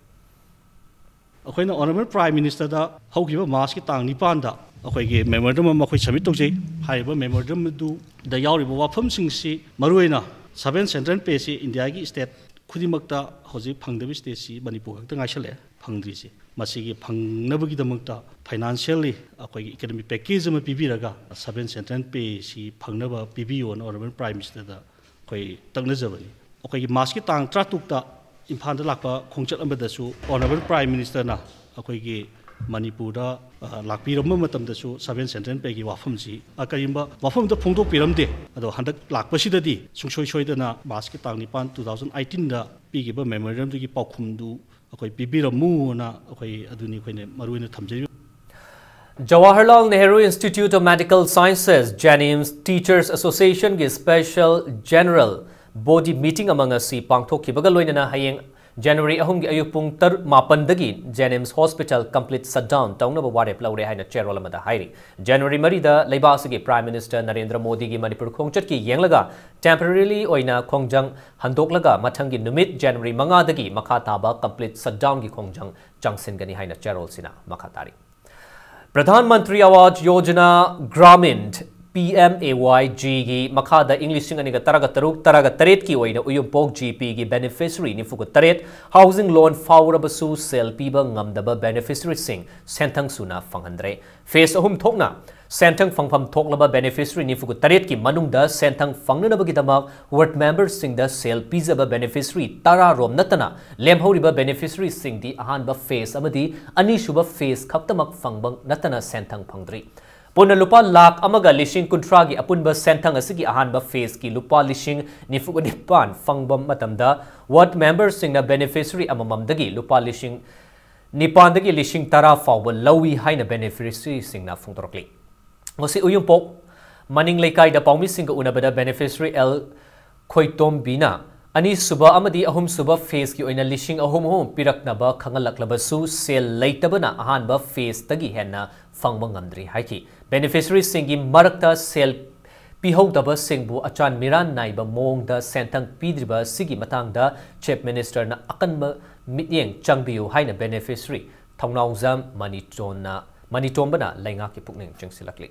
ꯑꯩꯈꯣꯏꯅ Honourable Prime Ministerꯗ ꯍꯧꯈꯤꯕ Marchꯀꯤ ꯇꯥꯡ ꯅꯤꯄꯥꯟꯗ ꯑꯩꯈꯣꯏꯒꯤ memorandum ꯑꯃ ꯑꯩꯈꯣꯏ submit ꯇꯧꯖꯩ꯫ ꯍꯥꯏꯔꯤꯕ memorandum ꯑꯗꯨꯗ ꯌꯥꯎꯔꯤꯕ ꯋꯥꯐꯝꯁꯤꯡꯁꯤ, ꯃꯔꯨꯑꯣꯏꯅ seven central payꯁꯤ Indiaꯒꯤ state ꯈꯨꯗꯤꯡꯃꯛꯇ ꯍꯧꯖꯤꯛ ꯐꯪꯗꯕ stateꯁꯤ ꯃꯅꯤꯄꯨꯔ ꯈꯛꯇ ꯉꯥꯏꯁꯜꯂꯛꯑꯦ ꯐꯪꯗ꯭ꯔꯤꯁꯤ꯫ ꯃꯁꯤꯒꯤ ꯐꯪꯅꯕꯒꯤꯗꯃꯛꯇ financially ꯑꯩꯈꯣꯏꯒꯤ economic package ꯑꯃ ꯄꯤꯕꯤꯔꯒ seven central payꯁꯤ ꯐꯪꯅꯕ ꯄꯤꯕꯤꯌꯣꯅ Honourable Prime Ministerꯗ ꯑꯩꯈꯣꯏ ꯇꯛꯅꯖꯕꯅꯤ꯫ ꯑꯩꯈꯣꯏꯒꯤ Marchꯀꯤ ꯇꯥꯡ ꯇꯔꯥꯇꯔꯨꯛꯇ ꯏꯝꯐꯥꯜꯗ ꯂꯥꯛꯄ ꯈꯣꯡꯆꯠ ꯑꯃꯗꯁꯨ Honourable Prime Ministerꯅ ꯑꯩꯈꯣꯏꯒꯤ ꯃꯅꯤꯄꯨꯔꯗ, ꯑ, ꯂꯥꯛꯄꯤꯔꯝꯕ ꯃꯇꯝꯗꯁꯨ seven central payꯒꯤ ꯋꯥꯐꯝꯁꯤ, ꯑ, ꯀꯔꯤꯒꯨꯝꯕ ꯋꯥꯐꯝ ꯑꯃꯇ ꯐꯣꯡꯗꯣꯛꯄꯤꯔꯝꯗꯦ꯫ ꯑꯗꯣ ꯍꯟꯗꯛ ꯂꯥꯛꯄꯁꯤꯗꯗꯤ ꯁꯨꯡꯁꯣꯏ ꯁꯣꯏꯗꯅ Marchꯀꯤ ꯇꯥꯡ ꯅꯤꯄꯥꯟ, two thousand eighteenꯗ ꯄꯤꯈꯤꯕ memorandumꯗꯨꯒꯤ ꯄꯥꯎꯈꯨꯝꯗꯨ ꯑꯩꯈꯣꯏ ꯄꯤꯕꯤꯔꯝꯃꯨꯅ ꯑꯩꯈꯣꯏ ꯑꯗꯨꯅꯤ ꯑꯩꯈꯣꯏꯅ ꯃꯔꯨꯑꯣꯏꯅ ꯊꯝꯖꯔꯤꯕ꯫ Jawaharlal Nehru Institute of Medical Sciences, JNIMS, Teachers Associationꯒꯤ special general body meeting ꯑꯃ ꯉꯁꯤ ꯄꯥꯡꯊꯣꯛꯈꯤꯕꯒ ꯂꯣꯏꯅꯅ ꯍꯌꯦꯡ January ꯑꯍꯨꯝꯒꯤ ꯑꯌꯨꯛ ꯄꯨꯡ ꯇꯔꯨꯛ, ꯃꯥꯄꯟꯗꯒꯤ JNIMS Hospital complete shutdown ꯇꯧꯅꯕ ꯋꯥꯔꯦꯞ ꯂꯧꯔꯦ ꯍꯥꯏꯅ ꯆꯦꯔꯣꯜ ꯑꯃꯗ ꯍꯥꯏꯔꯤ꯫ January ꯃꯔꯤꯗ ꯂꯩꯕꯥꯛ ꯑꯁꯤꯒꯤ Prime Minister ꯅꯔꯦꯟꯗ꯭ꯔ ꯃꯣꯗꯤꯒꯤ ꯃꯅꯤꯄꯨꯔ ꯈꯣꯡꯆꯠꯀꯤ ꯌꯦꯡꯂꯒ temporarily ꯑꯣꯏꯅ ꯈꯣꯡꯖꯪ ꯍꯟꯗꯣꯛꯂꯒ ꯃꯊꯪꯒꯤ ꯅꯨꯃꯤꯠ January ꯃꯉꯥꯗꯒꯤ ꯃꯈꯥ ꯇꯥꯕ complete shutdownꯒꯤ ꯈꯣꯡꯖꯪ ꯆꯪꯁꯤꯟꯒꯅꯤ ꯍꯥꯏꯅ ꯆꯦꯔꯣꯜꯁꯤꯅ ꯃꯈꯥ ꯇꯥꯔꯤ꯫ Pradhan Mantri Awas Yojana Gramin P M A Y G ꯒꯤ ꯃꯈꯥꯗ ꯏꯪ ꯂꯤꯁꯤꯡ ꯑꯅꯤꯒ ꯇꯔꯥꯒ ꯇꯔꯨꯛ ꯇꯔꯥꯒ ꯇꯔꯦꯠꯀꯤ ꯑꯣꯏꯅ ꯎꯌꯨꯝꯄꯣꯛ G P ꯒꯤ beneficiary ꯅꯤꯐꯨꯒ ꯇꯔꯦꯠ, housing loan ꯐꯥꯎꯔꯕꯁꯨ ꯁꯦꯜ ꯄꯤꯕ ꯉꯝꯗꯕ beneficiaryꯁꯤꯡ ꯁꯦꯟꯊꯪ ꯁꯨꯅ ꯐꯪꯍꯟꯗ꯭ꯔꯦ꯫ Phase ꯑꯍꯨꯝ ꯊꯣꯛꯅ ꯁꯦꯟꯊꯪ ꯐꯪꯐꯝ ꯊꯣꯛꯂꯕ beneficiary ꯅꯤꯐꯨꯒ ꯇꯔꯦꯠꯀꯤ ꯃꯅꯨꯡꯗ ꯁꯦꯟꯊꯪ ꯐꯪꯅꯅꯕꯒꯤꯗꯃꯛ ward memberꯁꯤꯡꯗ ꯁꯦꯜ ꯄꯤꯖꯕ beneficiary ꯇꯔꯥ ꯔꯣꯝ ꯅꯠꯇꯅ ꯂꯦꯝꯍꯧꯔꯤꯕ beneficiaryꯁꯤꯡꯗꯤ ꯑꯍꯥꯟꯕ phase ꯑꯃꯗꯤ ꯑꯅꯤꯁꯨꯕ phase ꯈꯛꯇꯃꯛ ꯐꯪꯕ ꯅꯠꯇꯅ ꯁꯦꯟꯊꯪ ꯐꯪꯗ꯭ꯔꯤ꯫ ꯄꯨꯟꯅ ꯂꯨꯄꯥ ꯂꯥꯈ ꯑꯃꯒ ꯂꯤꯁꯤꯡ ꯀꯨꯟꯊ꯭ꯔꯥꯒꯤ ꯑꯄꯨꯟꯕ ꯁꯦꯟꯊꯪ ꯑꯁꯤꯒꯤ ꯑꯍꯥꯟꯕ phaseꯀꯤ ꯂꯨꯄꯥ ꯂꯤꯁꯤꯡ ꯅꯤꯐꯨꯒ ꯅꯤꯄꯥꯟ ꯐꯪꯕ ꯃꯇꯝꯗ, ward memberꯁꯤꯡꯅ beneficiary ꯑꯃꯃꯝꯗꯒꯤ ꯂꯨꯄꯥ ꯂꯤꯁꯤꯡ ꯅꯤꯄꯥꯟꯗꯒꯤ ꯂꯤꯁꯤꯡ ꯇꯔꯥ ꯐꯥꯎꯕ ꯂꯧꯏ ꯍꯥꯏꯅ beneficiaryꯁꯤꯡꯅ ꯐꯣꯡꯗꯣꯔꯛꯂꯤ꯫ ꯉꯁꯤ ꯎꯌꯨꯝꯄꯣꯛ ꯃꯅꯤꯡ ꯂꯩꯀꯥꯏꯗ ꯄꯥꯎꯃꯤꯁꯤꯡꯒ ꯎꯅꯕꯗ beneficiary L ꯈꯣꯏꯇꯣꯝꯕꯤꯅ ꯑꯅꯤꯁꯨꯕ ꯑꯃꯗꯤ ꯑꯍꯨꯝꯁꯨꯕ phaseꯀꯤ ꯑꯣꯏꯅ ꯂꯤꯁꯤꯡ ꯑꯍꯨꯝ ꯑꯍꯨꯝ ꯄꯤꯔꯛꯅꯕ ꯈꯪꯍꯜꯂꯛꯂꯕꯁꯨ ꯁꯦꯜ ꯂꯩꯇꯕꯅ ꯑꯍꯥꯟꯕ phaseꯇꯒꯤ ꯍꯦꯟꯅ ꯐꯪꯕ ꯉꯝꯗ꯭ꯔꯤ ꯍꯥꯏꯈꯤ꯫ Beneficiaryꯁꯤꯡꯒꯤ ꯃꯔꯛꯇ ꯁꯦꯜ ꯄꯤꯍꯧꯗꯕꯁꯤꯡꯕꯨ ꯑꯆꯥꯟ ꯃꯤꯔꯥꯟ ꯅꯥꯏꯕ ꯃꯑꯣꯡꯗ ꯁꯦꯟꯊꯪ ꯄꯤꯗ꯭ꯔꯤꯕ ꯑꯁꯤꯒꯤ ꯃꯇꯥꯡꯗ Chief Ministerꯅ ꯑꯀꯟꯕ ꯃꯤꯠꯌꯦꯡ ꯆꯪꯕꯤꯌꯨ ꯍꯥꯏꯅ beneficiary ꯊꯧꯅꯥꯎꯖꯝ ꯃꯅꯤꯇꯣꯟꯅ, ꯃꯅꯤꯇꯣꯝꯕꯅ ꯂꯩꯉꯥꯛꯀꯤ ꯄꯨꯛꯅꯤꯡ ꯆꯤꯡꯁꯤꯜꯂꯛꯂꯤ꯫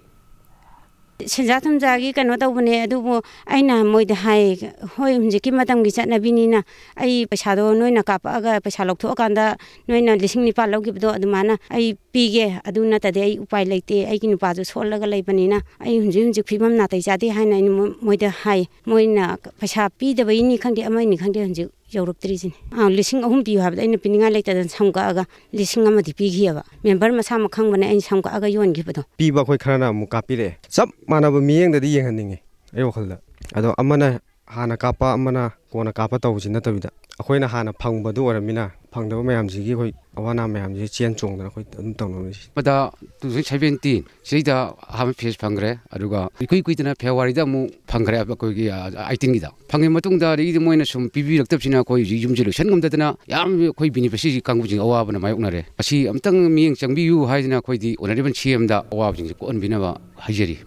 ꯁꯦꯟꯖꯥ ꯊꯨꯝꯖꯥꯒꯤ ꯀꯩꯅꯣ ꯇꯧꯕꯅꯦ, ꯑꯗꯨꯕꯨ ꯑꯩꯅ ꯃꯣꯏꯗ ꯍꯥꯏ, "ꯍꯣꯏ, ꯍꯧꯖꯤꯛꯀꯤ ꯃꯇꯝꯒꯤ ꯆꯠꯅꯕꯤꯅꯤꯅ ꯑꯩ ꯄꯩꯁꯥꯗꯣ ꯅꯣꯏꯅ ꯀꯥꯞꯄꯛꯑꯒ ꯄꯩꯁꯥ ꯂꯧꯊꯣꯛꯑꯀꯥꯟꯗ ꯅꯣꯏꯅ ꯂꯤꯁꯤꯡ ꯅꯤꯄꯥꯟ ꯂꯧꯈꯤꯕꯗꯣ ꯑꯗꯨꯃꯥꯏꯅ ꯑꯩ ꯄꯤꯒꯦ, ꯑꯗꯨ ꯅꯠꯇꯗꯤ ꯑꯩ ꯎꯄꯥꯏ ꯂꯩꯇꯦ, ꯑꯩꯒꯤ ꯅꯨꯄꯥꯁꯨ ꯁꯣꯜꯂꯒ ꯂꯩꯕꯅꯤꯅ ꯑꯩ ꯍꯧꯖꯤꯛ ꯍꯧꯖꯤꯛ ꯐꯤꯕꯝ ꯅꯥꯇꯩ ꯆꯥꯗꯦ" ꯍꯥꯏꯅ ꯑꯩꯅ ꯃꯣ-, ꯃꯣꯏꯗ ꯍꯥꯏ꯫ ꯃꯣꯏꯅ ꯄꯩꯁꯥ ꯄꯤꯗꯕꯩꯅꯤ ꯈꯪꯗꯦ, ꯑꯃꯅꯤ ꯈꯪꯗꯦ, ꯍꯧꯖꯤꯛ ꯌꯧꯔꯛꯇ꯭ꯔꯤꯁꯤꯅꯤ꯫ ꯑꯥ, ꯂꯤꯁꯤꯡ ꯑꯍꯨꯝ ꯄꯤꯌꯨ ꯍꯥꯏꯕꯗ ꯑꯩꯅ ꯄꯤꯅꯤꯡꯉꯥꯏ ꯂꯩꯇꯗꯅ ꯁꯝ ꯀꯛꯑꯒ ꯂꯤꯁꯤꯡ ꯑꯃꯗꯤ ꯄꯤꯈꯤꯑꯕ꯫ Member ꯃꯁꯥꯃꯛ ꯈꯪꯕꯅꯦ ꯑꯩꯅ ꯁꯝ ꯀꯛꯑꯒ ꯌꯣꯟꯈꯤꯕꯗꯣ꯫ ꯄꯤꯕ ꯑꯩꯈꯣꯏ ꯈꯔꯅ ꯑꯃꯨꯛ ꯀꯥꯞꯄꯤꯔꯛꯑꯦ꯫ ꯆꯞ ꯃꯥꯟꯅꯕ ꯃꯤꯠꯌꯦꯡꯗꯗꯤ ꯌꯦꯡꯍꯟꯅꯤꯡꯉꯤ ꯑꯩ ꯋꯥꯈꯜꯗ꯫ ꯑꯗꯣ ꯑꯃꯅ ꯍꯥꯟꯅ ꯀꯥꯞꯄ, ꯑꯃꯅ ꯀꯣꯟꯅ ꯀꯥꯞꯄ ꯇꯧꯕꯁꯤ ꯅꯠꯇꯕꯤꯗ, ꯑꯩꯈꯣꯏꯅ ꯍꯥꯟꯅ ꯐꯪꯕꯗꯨ ꯑꯣꯏꯔꯝꯃꯤꯅ, ꯐꯪꯗꯕ ꯃꯌꯥꯝꯁꯤꯒꯤ ꯑꯩꯈꯣꯏ ꯑꯋꯥ ꯑꯅꯥ ꯃꯌꯥꯝꯁꯤ ꯆꯦꯟ ꯆꯣꯡꯗꯅ ꯑꯩꯈꯣꯏ ꯑꯗꯨꯝ ꯇꯧꯅꯕꯅꯤ꯫ ꯃꯗ two thousand seventeen ꯁꯤꯗ ꯑꯍꯥꯟꯕ phase ꯐꯪꯈ꯭ꯔꯦ, ꯑꯗꯨꯒ ꯏꯀꯨꯏ ꯀꯨꯏꯗꯅ Februaryꯗ ꯑꯃꯨꯛ ꯐꯪꯈ꯭ꯔꯦ ꯑꯩꯈꯣꯏꯒꯤ, ꯑ, eighteenꯒꯤꯗ꯫ ꯐꯪꯉꯤ ꯃꯇꯨꯡꯗ ꯑꯗꯒꯤꯗꯤ ꯃꯣꯏꯅ ꯁꯨꯝ ꯄꯤꯕꯤꯔꯛꯇꯕꯁꯤꯅ ꯑꯩꯈꯣꯏ ꯍꯧꯖꯤꯛ ꯌꯨꯝꯁꯦ ꯂꯣꯏꯁꯟ ꯉꯝꯗꯗꯅ ꯌꯥꯝ ꯑꯩꯈꯣꯏ beneficiary ꯀꯥꯡꯕꯨꯁꯤꯡ ꯑꯋꯥꯕꯅ ꯃꯥꯌꯣꯛꯅꯔꯦ꯫ ꯃꯁꯤ ꯑꯝꯇꯪ ꯃꯤꯠꯌꯦꯡ ꯆꯪꯕꯤꯌꯨ ꯍꯥꯏꯗꯅ ꯑꯩꯈꯣꯏꯗꯤ Honourable CMꯗ ꯑꯋꯥꯕꯁꯤꯡꯁꯦ ꯀꯣꯛꯍꯟꯕꯤꯅꯕ ꯍꯥꯏꯖꯔꯤ꯫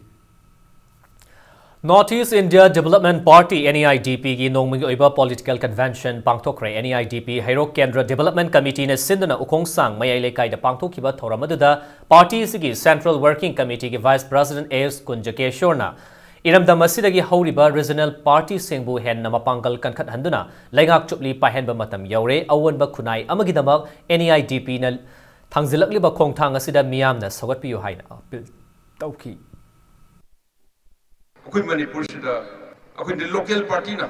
North East India Development Party, N E I D P, ꯒꯤ ꯅꯣꯡꯃꯒꯤ ꯑꯣꯏꯕ political convention ꯄꯥꯡꯊꯣꯛꯈ꯭ꯔꯦ꯫ N E I D P ꯍꯩꯔꯣꯛ ꯀꯦꯟꯗ꯭ꯔ Development Committee ꯅ ꯁꯤꯟꯗꯨꯅ ꯎꯈꯣꯡꯁꯥꯡ ꯃꯌꯥꯏ ꯂꯩꯀꯥꯏꯗ ꯄꯥꯡꯊꯣꯛꯈꯤꯕ ꯊꯧꯔꯝ ꯑꯗꯨꯗ party ꯑꯁꯤꯒꯤ Central Working Committee ꯒꯤ Vice President ꯑꯦꯁ ꯀꯨꯟꯖꯀꯦꯁꯣꯔꯅ ꯏꯔꯝꯗꯝ ꯑꯁꯤꯗꯒꯤ ꯍꯧꯔꯤꯕ regional party ꯁꯤꯡꯕꯨ ꯍꯦꯟꯅ ꯃꯄꯥꯡꯒꯜ ꯀꯟꯈꯠꯍꯟꯗꯨꯅ ꯂꯩꯉꯥꯛ ꯆꯨꯞꯂꯤ ꯄꯥꯏꯍꯟꯕ ꯃꯇꯝ ꯌꯧꯔꯦ, ꯑꯑꯣꯟꯕ ꯈꯨꯟꯅꯥꯏ ꯑꯃꯒꯤꯗꯃꯛ N E I D P ꯅ ꯊꯥꯡꯖꯤꯜꯂꯛꯂꯤꯕ ꯈꯣꯡꯊꯥꯡ ꯑꯁꯤꯗ ꯃꯤꯌꯥꯝꯅ ꯁꯧꯒꯠꯄꯤꯌꯨ ꯍꯥꯏꯅ appeal ꯇꯧꯈꯤ꯫ ꯑꯩꯈꯣꯏ ꯃꯅꯤꯄꯨꯔꯁꯤꯗ ꯑꯩꯈꯣꯏꯅ local party ꯅ,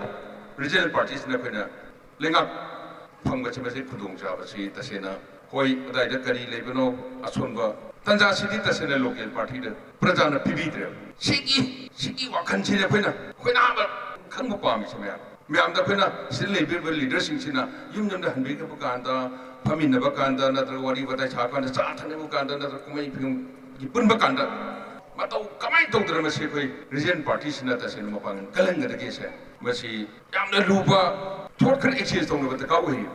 regional party ꯁꯤꯅ ꯑꯩꯈꯣꯏꯅ ꯂꯩꯉꯥꯛ ꯐꯪꯕꯁꯤ, ꯃꯁꯤ ꯈꯨꯗꯣꯡꯆꯥꯕꯁꯤ ꯇꯁꯦꯡꯅ, ꯍꯣꯏ, ꯑꯗꯥꯏꯗ ꯀꯔꯤ ꯂꯩꯕꯅꯣ, ꯑꯁꯣꯟꯕ ꯇꯟꯖꯥꯁꯤꯗꯤ ꯇꯁꯦꯡꯅ local party ꯗ ꯄ꯭ꯔꯖꯥꯅ ꯄꯤꯕꯤꯗ꯭ꯔꯦꯕ꯫ ꯁꯤꯒꯤ, ꯁꯤꯒꯤ ꯋꯥꯈꯜꯁꯤꯅ ꯑꯩꯈꯣꯏꯅ, ꯑꯩꯈꯣꯏꯅ ꯑꯍꯥꯟꯕ ꯈꯪꯕ ꯄꯥꯝꯃꯤꯁꯦ ꯃꯌꯥꯝ꯫ ꯃꯌꯥꯝꯗ ꯑꯩꯈꯣꯏꯅ ꯁꯤꯗ ꯂꯩꯕꯤꯔꯤꯕ leader ꯁꯤꯡꯁꯤꯅ ꯌꯨꯝ ꯌꯨꯝꯗ ꯍꯟꯕꯤꯔꯛꯄ ꯀꯥꯟꯗ, ꯐꯝꯃꯤꯟꯅꯕ ꯀꯥꯟꯗ, ꯅꯠꯇ꯭ꯔꯒ ꯋꯥꯔꯤ ꯋꯥꯇꯥꯏ ꯁꯥꯕ ꯀꯥꯟꯗ, ꯆꯥ ꯊꯛꯅꯕ ꯀꯥꯟꯗ, ꯅꯠꯇ꯭ꯔꯒ ꯀꯨꯝꯍꯩ ꯐꯤꯌꯣꯡꯒꯤ ꯄꯨꯟꯕ ꯀꯥꯟꯗ, ꯃꯇꯧ ꯀꯃꯥꯏꯅ ꯇꯧꯗꯅ ꯃꯁꯤ ꯑꯩꯈꯣꯏ regional party ꯁꯤꯅ ꯇꯁꯦꯡꯅ ꯃꯄꯥꯡꯒꯜ ꯀꯜꯍꯟꯒꯗꯒꯦꯁꯦ, ꯃꯁꯤ ꯌꯥꯝꯅ ꯂꯨꯕ thought ꯈꯔ exchange ꯇꯧꯅꯕ ꯗꯔꯀꯥꯔ ꯑꯣꯏꯔꯤ꯫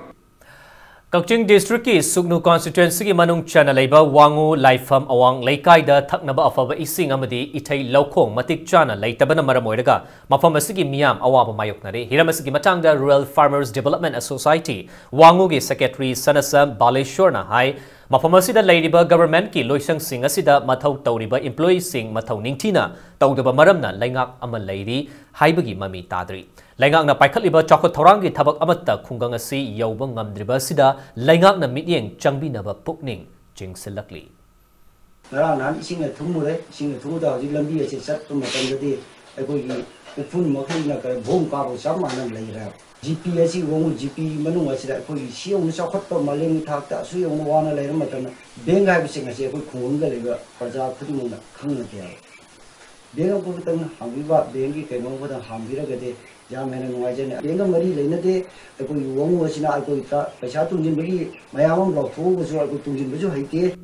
ꯀꯛꯆꯤꯡ district ꯀꯤ ꯁꯨꯒꯅꯨ constituency ꯒꯤ ꯃꯅꯨꯡ ꯆꯟꯅ ꯂꯩꯕ ꯋꯥꯉꯨ ꯂꯥꯏꯐꯝ ꯑꯋꯥꯡ ꯂꯩꯀꯥꯏꯗ ꯊꯛꯅꯕ ꯑꯐꯕ ꯏꯁꯤꯡ ꯑꯃꯗꯤ ꯏꯊꯩ ꯂꯧꯈꯣꯡ ꯃꯇꯤꯛ ꯆꯥꯅ ꯂꯩꯇꯕꯅ ꯃꯔꯝ ꯑꯣꯏꯔꯒ ꯃꯐꯝ ꯑꯁꯤꯒꯤ ꯃꯤꯌꯥꯝ ꯑꯋꯥꯕ ꯃꯥꯌꯣꯛꯅꯔꯦ꯫ ꯍꯤꯔꯝ ꯑꯁꯤꯒꯤ ꯃꯇꯥꯡꯗ Rural Farmers Development Society ꯋꯥꯉꯨꯒꯤ secretary ꯁꯅꯁꯝ ꯕꯥꯂꯦꯁꯣꯔꯅ ꯍꯥꯏ, ꯃꯐꯝ ꯑꯁꯤꯗ ꯂꯩꯔꯤꯕ government ꯀꯤ ꯂꯣꯏꯁꯪꯁꯤꯡ ꯑꯁꯤꯗ ꯃꯊꯧ ꯇꯧꯔꯤꯕ employee ꯁꯤꯡ ꯃꯊꯧ ꯅꯤꯡꯊꯤꯅ ꯇꯧꯗꯕ ꯃꯔꯝꯅ ꯂꯩꯉꯥꯛ ꯑꯃ ꯂꯩꯔꯤ ꯍꯥꯏꯕꯒꯤ ꯃꯃꯤ ꯇꯥꯗ꯭ꯔꯤ꯫ ꯂꯩꯉꯥꯛꯅ ꯄꯥꯏꯈꯠꯂꯤꯕ ꯆꯥꯎꯈꯠ ꯊꯧꯔꯥꯡꯒꯤ ꯊꯕꯛ ꯑꯃꯠꯇ ꯈꯨꯡꯒꯪ ꯑꯁꯤ ꯌꯧꯕ ꯉꯝꯗ꯭ꯔꯤꯕ ꯑꯁꯤꯗ ꯂꯩꯉꯥꯛꯅ ꯃꯤꯠꯌꯦꯡ ꯆꯪꯕꯤꯅꯕ ꯄꯨꯛꯅꯤꯡ ꯆꯤꯡꯁꯤꯜꯂꯛꯂꯤ꯫ ꯉꯔꯥꯡ ꯅꯍꯥꯟ ꯏꯁꯤꯡꯅ ꯊꯨꯝꯃꯨꯔꯦ꯫ ꯏꯁꯤꯡꯅ ꯊꯨꯝꯃꯨꯗ ꯍꯧꯖꯤꯛ ꯂꯝꯕꯤ ꯑꯁꯤ ꯆꯠꯄ ꯃꯇꯝꯗꯗꯤ ꯑꯩꯈꯣꯏꯒꯤ ꯎꯐꯨꯟ ꯃꯈꯩꯅ ꯀꯔꯤ ꯚꯣꯡ ꯀꯥꯕꯒ ꯆꯞ ꯃꯥꯟꯅꯅ ꯂꯩꯈ꯭ꯔꯦ꯫ ꯖꯤ ꯄꯤ ꯑꯁꯤ ꯋꯥꯉꯨ ꯖꯤ ꯄꯤ ꯃꯅꯨꯡ ꯑꯁꯤꯗ ꯑꯩꯈꯣꯏꯒꯤ ꯁꯤ ꯌꯧꯅ ꯆꯥꯎꯈꯠꯄ ꯃꯥꯂꯦꯝꯒꯤ ꯊꯥꯛꯇ ꯑꯁꯨꯛ ꯌꯧꯅ ꯋꯥꯅ ꯂꯩꯔ ꯃꯇꯝꯗ bank ꯍꯥꯏꯕꯁꯤꯡ ꯑꯁꯤ ꯑꯩꯈꯣꯏ ꯈꯨꯡꯒꯪꯗ ꯂꯩꯕ ꯄ꯭ꯔꯖꯥ ꯈꯨꯗꯤꯡꯃꯛꯅ ꯈꯪꯅꯗꯦ ꯍꯥꯏꯕ꯫ Bank ꯑꯃꯈꯛꯇꯪ ꯍꯥꯡꯕꯤꯕ, bank ꯀꯤ ꯀꯩꯅꯣ ꯑꯃꯈꯛꯇꯪ ꯍꯥꯡꯕꯤꯔꯒꯗꯤ ꯌꯥꯝ ꯍꯦꯟꯅ ꯅꯨꯡꯉꯥꯏꯖꯅꯤ꯫ Bank ꯀ ꯃꯔꯤ ꯂꯩꯅꯗꯦ꯫ ꯑꯩꯈꯣꯏꯒꯤ ꯋꯥꯉꯨ ꯑꯁꯤꯅ ꯑꯩꯈꯣꯏ ꯄꯩꯁꯥ ꯇꯨꯡꯁꯤꯟꯕꯒꯤ ꯃꯌꯥꯝ ꯑꯃ ꯂꯥꯎꯊꯣꯛꯎꯕꯁꯨ ꯑꯩꯈꯣꯏ ꯇꯨꯡꯁꯤꯟꯕꯁꯨ ꯍꯩꯇꯦ꯫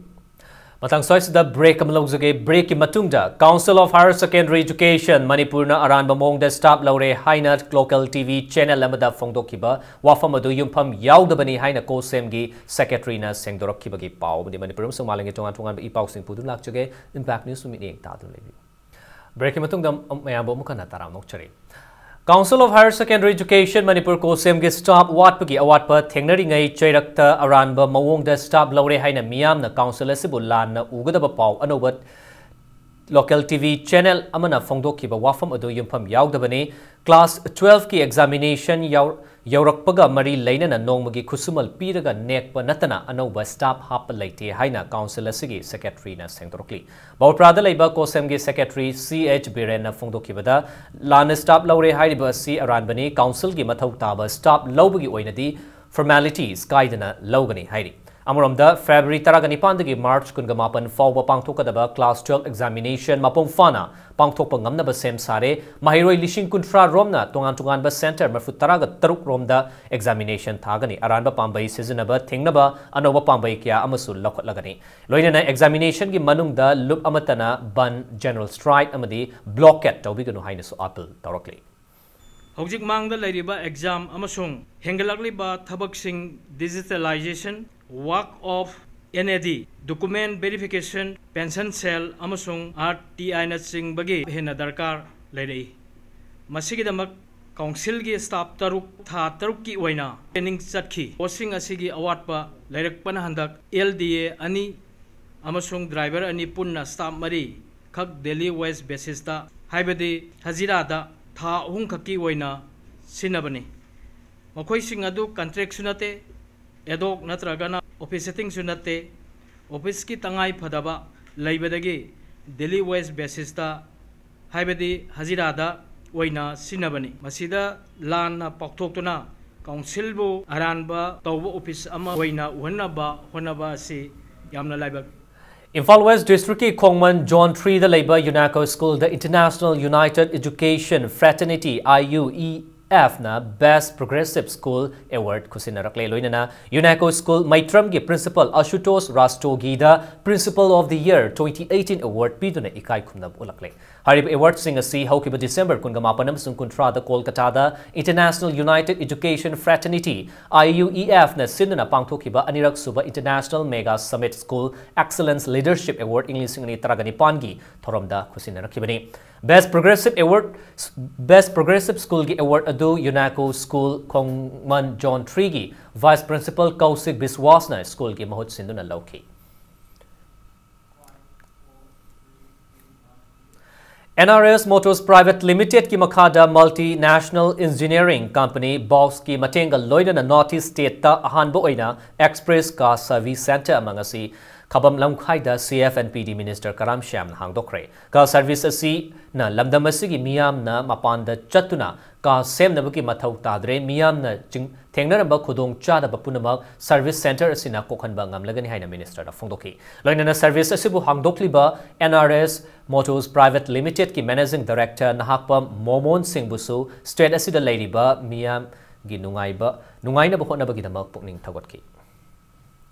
ꯃꯇꯥꯡ ꯁ꯭ꯋꯥꯏꯁꯤꯗ break ꯑꯃ ꯂꯧꯖꯒꯦ꯫ Break ꯀꯤ ꯃꯇꯨꯡꯗ Council of Higher Secondary Education ꯃꯅꯤꯄꯨꯔꯅ ꯑꯔꯥꯟꯕ ꯃꯑꯣꯡꯗ staff ꯂꯧꯔꯦ ꯍꯥꯏꯅ local T V channel ꯑꯃꯗ ꯐꯣꯡꯗꯣꯛꯈꯤꯕ ꯋꯥꯐꯝ ꯑꯗꯨ ꯌꯨꯝꯐꯝ ꯌꯥꯎꯗꯕꯅꯤ ꯍꯥꯏꯅ COHSEM ꯒꯤ secretary ꯅ ꯁꯦꯡꯗꯣꯔꯛꯈꯤꯕꯒꯤ ꯄꯥꯎ ꯑꯃꯗꯤ ꯃꯅꯤꯄꯨꯔ ꯑꯃꯁꯨꯡ ꯃꯥꯂꯦꯝꯒꯤ ꯇꯣꯉꯥꯟ ꯇꯣꯉꯥꯟꯕ ꯏ ꯄꯥꯎꯁꯤꯡ ꯄꯨꯗꯨꯅ ꯂꯥꯛꯆꯒꯦ꯫ Impact News ꯁꯨ ꯃꯤꯠꯌꯦꯡ ꯇꯥꯗꯨꯅ ꯂꯩꯕꯤꯌꯨ꯫ Breakꯀꯤ ꯃꯇꯨꯡꯗ ꯃꯌꯥꯝꯕꯨ ꯑꯃꯨꯛ ꯍꯟꯅ ꯇꯔꯥꯝꯅ ꯑꯣꯛꯆꯔꯤ꯫ Council of Higher Secondary Education Manipur, ꯀꯣꯁꯦꯝꯒꯤ staff ꯋꯥꯠꯄꯒꯤ ꯑꯋꯥꯠꯄ ꯊꯦꯡꯅꯔꯤꯉꯩ ꯆꯩꯔꯛꯇ ꯑꯔꯥꯟꯕ ꯃꯑꯣꯡꯗ staff ꯂꯧꯔꯦ ꯍꯥꯏꯅ ꯃꯤꯌꯥꯝꯅ council ꯑꯁꯤꯕꯨ ꯂꯥꯟꯅ ꯎꯒꯗꯕ ꯄꯥꯎ ꯑꯅꯧꯕ local T V channel ꯑꯃꯅ ꯐꯣꯡꯗꯣꯛꯈꯤꯕ ꯋꯥꯐꯝ ꯑꯗꯨ ꯌꯨꯝꯐꯝ ꯌꯥꯎꯗꯕꯅꯤ꯫ Class twelve ꯀꯤ examination ꯌꯥꯎ-, ꯌꯧꯔꯛꯄꯒ ꯃꯔꯤ ꯂꯩꯅꯅ ꯅꯣꯡꯃꯒꯤ ꯈꯨꯠꯁꯨꯃꯜ ꯄꯤꯔꯒ ꯅꯦꯛꯄ ꯅꯠꯇꯅ ꯑꯅꯧꯕ staff ꯍꯥꯞꯄ ꯂꯩꯇꯦ ꯍꯥꯏꯅ council ꯑꯁꯤꯒꯤ secretaryꯅ ꯁꯦꯡꯗꯣꯔꯛꯂꯤ꯫ ꯕꯧꯄ꯭ꯔꯥꯗ ꯂꯩꯕ ꯀꯣꯁꯦꯝꯒꯤ secretary C H ꯕꯤꯔꯦꯟꯅ ꯐꯣꯡꯗꯣꯛꯈꯤꯕꯗ, ꯂꯥꯟꯅ staff ꯂꯧꯔꯦ ꯍꯥꯏꯔꯤꯕ ꯑꯁꯤ ꯑꯔꯥꯟꯕꯅꯤ꯫ Councilꯒꯤ ꯃꯊꯧ ꯇꯥꯕ staff ꯂꯧꯕꯒꯤ ꯑꯣꯏꯅꯗꯤ formalities ꯀꯥꯏꯗꯅ ꯂꯧꯒꯅꯤ ꯍꯥꯏꯔꯤ꯫ ꯑꯃꯔꯣꯝꯗ, February ꯇꯔꯥꯒ ꯅꯤꯄꯥꯟꯗꯒꯤ March ꯀꯨꯟꯒ ꯃꯥꯄꯟ ꯐꯥꯎꯕ ꯄꯥꯡꯊꯣꯛꯀꯗꯕ class twelve examination ꯃꯄꯨꯡ ꯐꯥꯅ ꯄꯥꯡꯊꯣꯛꯄ ꯉꯝꯅꯕ ꯁꯦꯝ ꯁꯥꯔꯦ꯫ ꯃꯍꯩꯔꯣꯏ ꯂꯤꯁꯤꯡ ꯀꯨꯟꯊ꯭ꯔꯥ ꯔꯣꯝꯅ ꯇꯣꯉꯥꯟ ꯇꯣꯉꯥꯟꯕ centre ꯃꯔꯐꯨ ꯇꯔꯥꯒ ꯇꯔꯨꯛ ꯔꯣꯝꯗ examination ꯊꯥꯒꯅꯤ꯫ ꯑꯔꯥꯟꯕ ꯄꯥꯝꯕꯩ ꯁꯤꯖꯤꯟꯅꯕ ꯊꯤꯡꯅꯕ ꯑꯅꯧꯕ ꯄꯥꯝꯕꯩ ꯀꯌꯥ ꯑꯃꯁꯨ ꯂꯧꯈꯠꯂꯒꯅꯤ꯫ ꯂꯣꯏꯅꯅ examinationꯒꯤ ꯃꯅꯨꯡꯗ ꯂꯨꯞ ꯑꯃꯠꯇꯅ ꯕꯟ, general strike ꯑꯃꯗꯤ blockade ꯇꯧꯕꯤꯒꯅꯨ ꯍꯥꯏꯅꯁꯨ appeal ꯇꯧꯔꯛꯂꯤ꯫ ꯍꯧꯖꯤꯛ ꯃꯥꯡꯗ ꯂꯩꯔꯤꯕ exam ꯑꯃꯁꯨꯡ ꯍꯦꯟꯒꯠꯂꯛꯂꯤꯕ ꯊꯕꯛꯁꯤꯡ, digitalization, work of N A D, document verification, pension cell ꯑꯃꯁꯨꯡ R T I ꯅꯆꯤꯡꯕꯒꯤ ꯍꯦꯟꯅ ꯗꯔꯀꯥꯔ ꯂꯩꯔꯛꯏ꯫ ꯃꯁꯤꯒꯤꯗꯃꯛ councilꯒꯤ staff ꯇꯔꯨꯛ ꯊꯥ ꯇꯔꯨꯛꯀꯤ ꯑꯣꯏꯅ training ꯆꯠꯈꯤ꯫ Postꯁꯤꯡ ꯑꯁꯤꯒꯤ ꯑꯋꯥꯠꯄ ꯂꯩꯔꯛꯄꯅ ꯍꯟꯗꯛ L D A ꯑꯅꯤ ꯑꯃꯁꯨꯡ driver ꯑꯅꯤ ꯄꯨꯟꯅ staff ꯃꯔꯤ ꯈꯛ daily wage basisꯇ, ꯍꯥꯏꯕꯗꯤ ꯍꯖꯤꯔꯥꯗ ꯊꯥ ꯑꯍꯨꯝ ꯈꯛꯀꯤ ꯑꯣꯏꯅ ꯁꯤꯟꯅꯕꯅꯤ꯫ ꯃꯈꯣꯏꯁꯤꯡ ꯑꯗꯨ contractꯁꯨ ꯅꯠꯇꯦ, ad hoc ꯅꯠꯇ꯭ꯔꯒꯅ office settingꯁꯨ ꯅꯠꯇꯦ꯫ Officeꯀꯤ ꯇꯉꯥꯏ ꯐꯗꯕ ꯂꯩꯕꯗꯒꯤ daily wage basisꯇ, ꯍꯥꯏꯕꯗꯤ ꯍꯖꯤꯔꯥꯗ ꯑꯣꯏꯅ ꯁꯤꯟꯅꯕꯅꯤ꯫ ꯃꯁꯤꯗ ꯂꯥꯟꯅ ꯄꯥꯎꯊꯣꯛꯇꯨꯅ councilꯕꯨ ꯑꯔꯥꯟꯕ ꯇꯧꯕ office ꯑꯃ ꯑꯣꯏꯅ ꯎꯍꯟꯅꯕ ꯍꯣꯠꯅꯕ ꯑꯁꯤ ꯌꯥꯝꯅ ꯂꯥꯏꯕꯛ꯫ Imphal West Districtꯀꯤ ꯈꯣꯡꯃꯟ Zone Threeꯗ ꯂꯩꯕ UNACO Schoolꯗ International United Education Fraternity, I U E Fꯅ Best Progressive School Award ꯈꯨꯠꯁꯤꯟꯅꯔꯛꯂꯦ꯫ ꯂꯣꯏꯅꯅ UNACO School ꯃꯩꯇ꯭ꯔꯝꯒꯤ Principal ꯑꯁꯨꯇꯣꯁ ꯔꯥꯁꯇꯣꯒꯤꯗ Principal of the Year twenty eighteen Award ꯄꯤꯗꯨꯅ ꯏꯀꯥꯏ ꯈꯨꯝꯅꯕ ꯎꯠꯂꯛꯂꯦ꯫ ꯍꯥꯏꯔꯤꯕ awardꯁꯤꯡ ꯑꯁꯤ ꯍꯧꯈꯤꯕ December ꯀꯨꯟꯒ ꯃꯥꯄꯟ ꯑꯃꯁꯨꯡ ꯀꯨꯟꯊ꯭ꯔꯥꯗ ꯀꯣꯜꯀꯇꯥꯗ International United Education Fraternity, I U E Fꯅ ꯁꯤꯟꯗꯨꯅ ꯄꯥꯡꯊꯣꯛꯈꯤꯕ ꯑꯅꯤꯔꯛ ꯁꯨꯕ International Mega Summit School Excellence Leadership Award ꯏꯪ ꯂꯤꯁꯤꯡ ꯑꯅꯤ ꯇꯔꯥꯒ ꯅꯤꯄꯥꯟꯒꯤ ꯊꯧꯔꯝꯗ ꯈꯨꯠꯁꯤꯟꯅꯔꯛꯈꯤꯕꯅꯤ꯫ Best Progressive Award, Best Progressive School ꯒꯤ award ꯑꯗꯨ UNACO School ꯈꯣꯡꯃꯟ Zone three ꯒꯤ Vice Principal ꯀꯧꯁꯤꯛ ꯕꯤꯁꯋꯥꯁꯅ school ꯒꯤ ꯃꯍꯨꯠ ꯁꯤꯟꯗꯨꯅ ꯂꯧꯈꯤ꯫ NRS Motors Private Limited ꯀꯤ ꯃꯈꯥꯗ multinational engineering company Bosch ꯀꯤ ꯃꯇꯦꯡꯒ ꯂꯣꯏꯅꯅ North East state ꯇ ꯑꯍꯥꯟꯕ ꯑꯣꯏꯅ express car service center ꯑꯃ ꯉꯁꯤ ꯈꯕꯝ ꯂꯝꯈꯥꯏꯗ C F and P D Minister Karam ꯁ꯭ꯌꯥꯝꯅ ꯍꯥꯡꯗꯣꯛꯈ꯭ꯔꯦ꯫ Car service ꯑꯁꯤꯅ ꯂꯝꯗꯝ ꯑꯁꯤꯒꯤ ꯃꯤꯌꯥꯝꯅ ꯃꯄꯥꯟꯗ ꯆꯠꯇꯨꯅ car ꯁꯦꯝꯅꯕꯒꯤ ꯃꯊꯧ ꯇꯥꯗ꯭ꯔꯦ, ꯃꯤꯌꯥꯝꯅ ꯆꯤꯡ-, ꯊꯦꯡꯅꯔꯝꯕ ꯈꯨꯗꯣꯡ ꯆꯥꯗꯕ ꯄꯨꯝꯅꯃꯛ service center ꯑꯁꯤꯅ ꯀꯣꯛꯍꯟꯕ ꯉꯝꯂꯒꯅꯤ ꯍꯥꯏꯅ minister ꯅ ꯐꯣꯡꯗꯣꯛꯈꯤ꯫ ꯂꯣꯏꯅꯅ service ꯑꯁꯤꯕꯨ ꯍꯥꯡꯗꯣꯛꯂꯤꯕ NRS Motors Private Limited ꯀꯤ Managing Director ꯅꯍꯥꯛꯄꯝ ꯃꯣꯃꯣꯟ ꯁꯤꯡꯕꯨꯁꯨ state ꯑꯁꯤꯗ ꯂꯩꯔꯤꯕ ꯃꯤꯌꯥꯝꯒꯤ ꯅꯨꯡꯉꯥꯏꯕ, ꯅꯨꯡꯉꯥꯏꯅꯕ ꯍꯣꯠꯅꯕꯒꯤꯗꯃꯛ ꯄꯨꯛꯅꯤꯡ ꯊꯧꯒꯠꯈꯤ꯫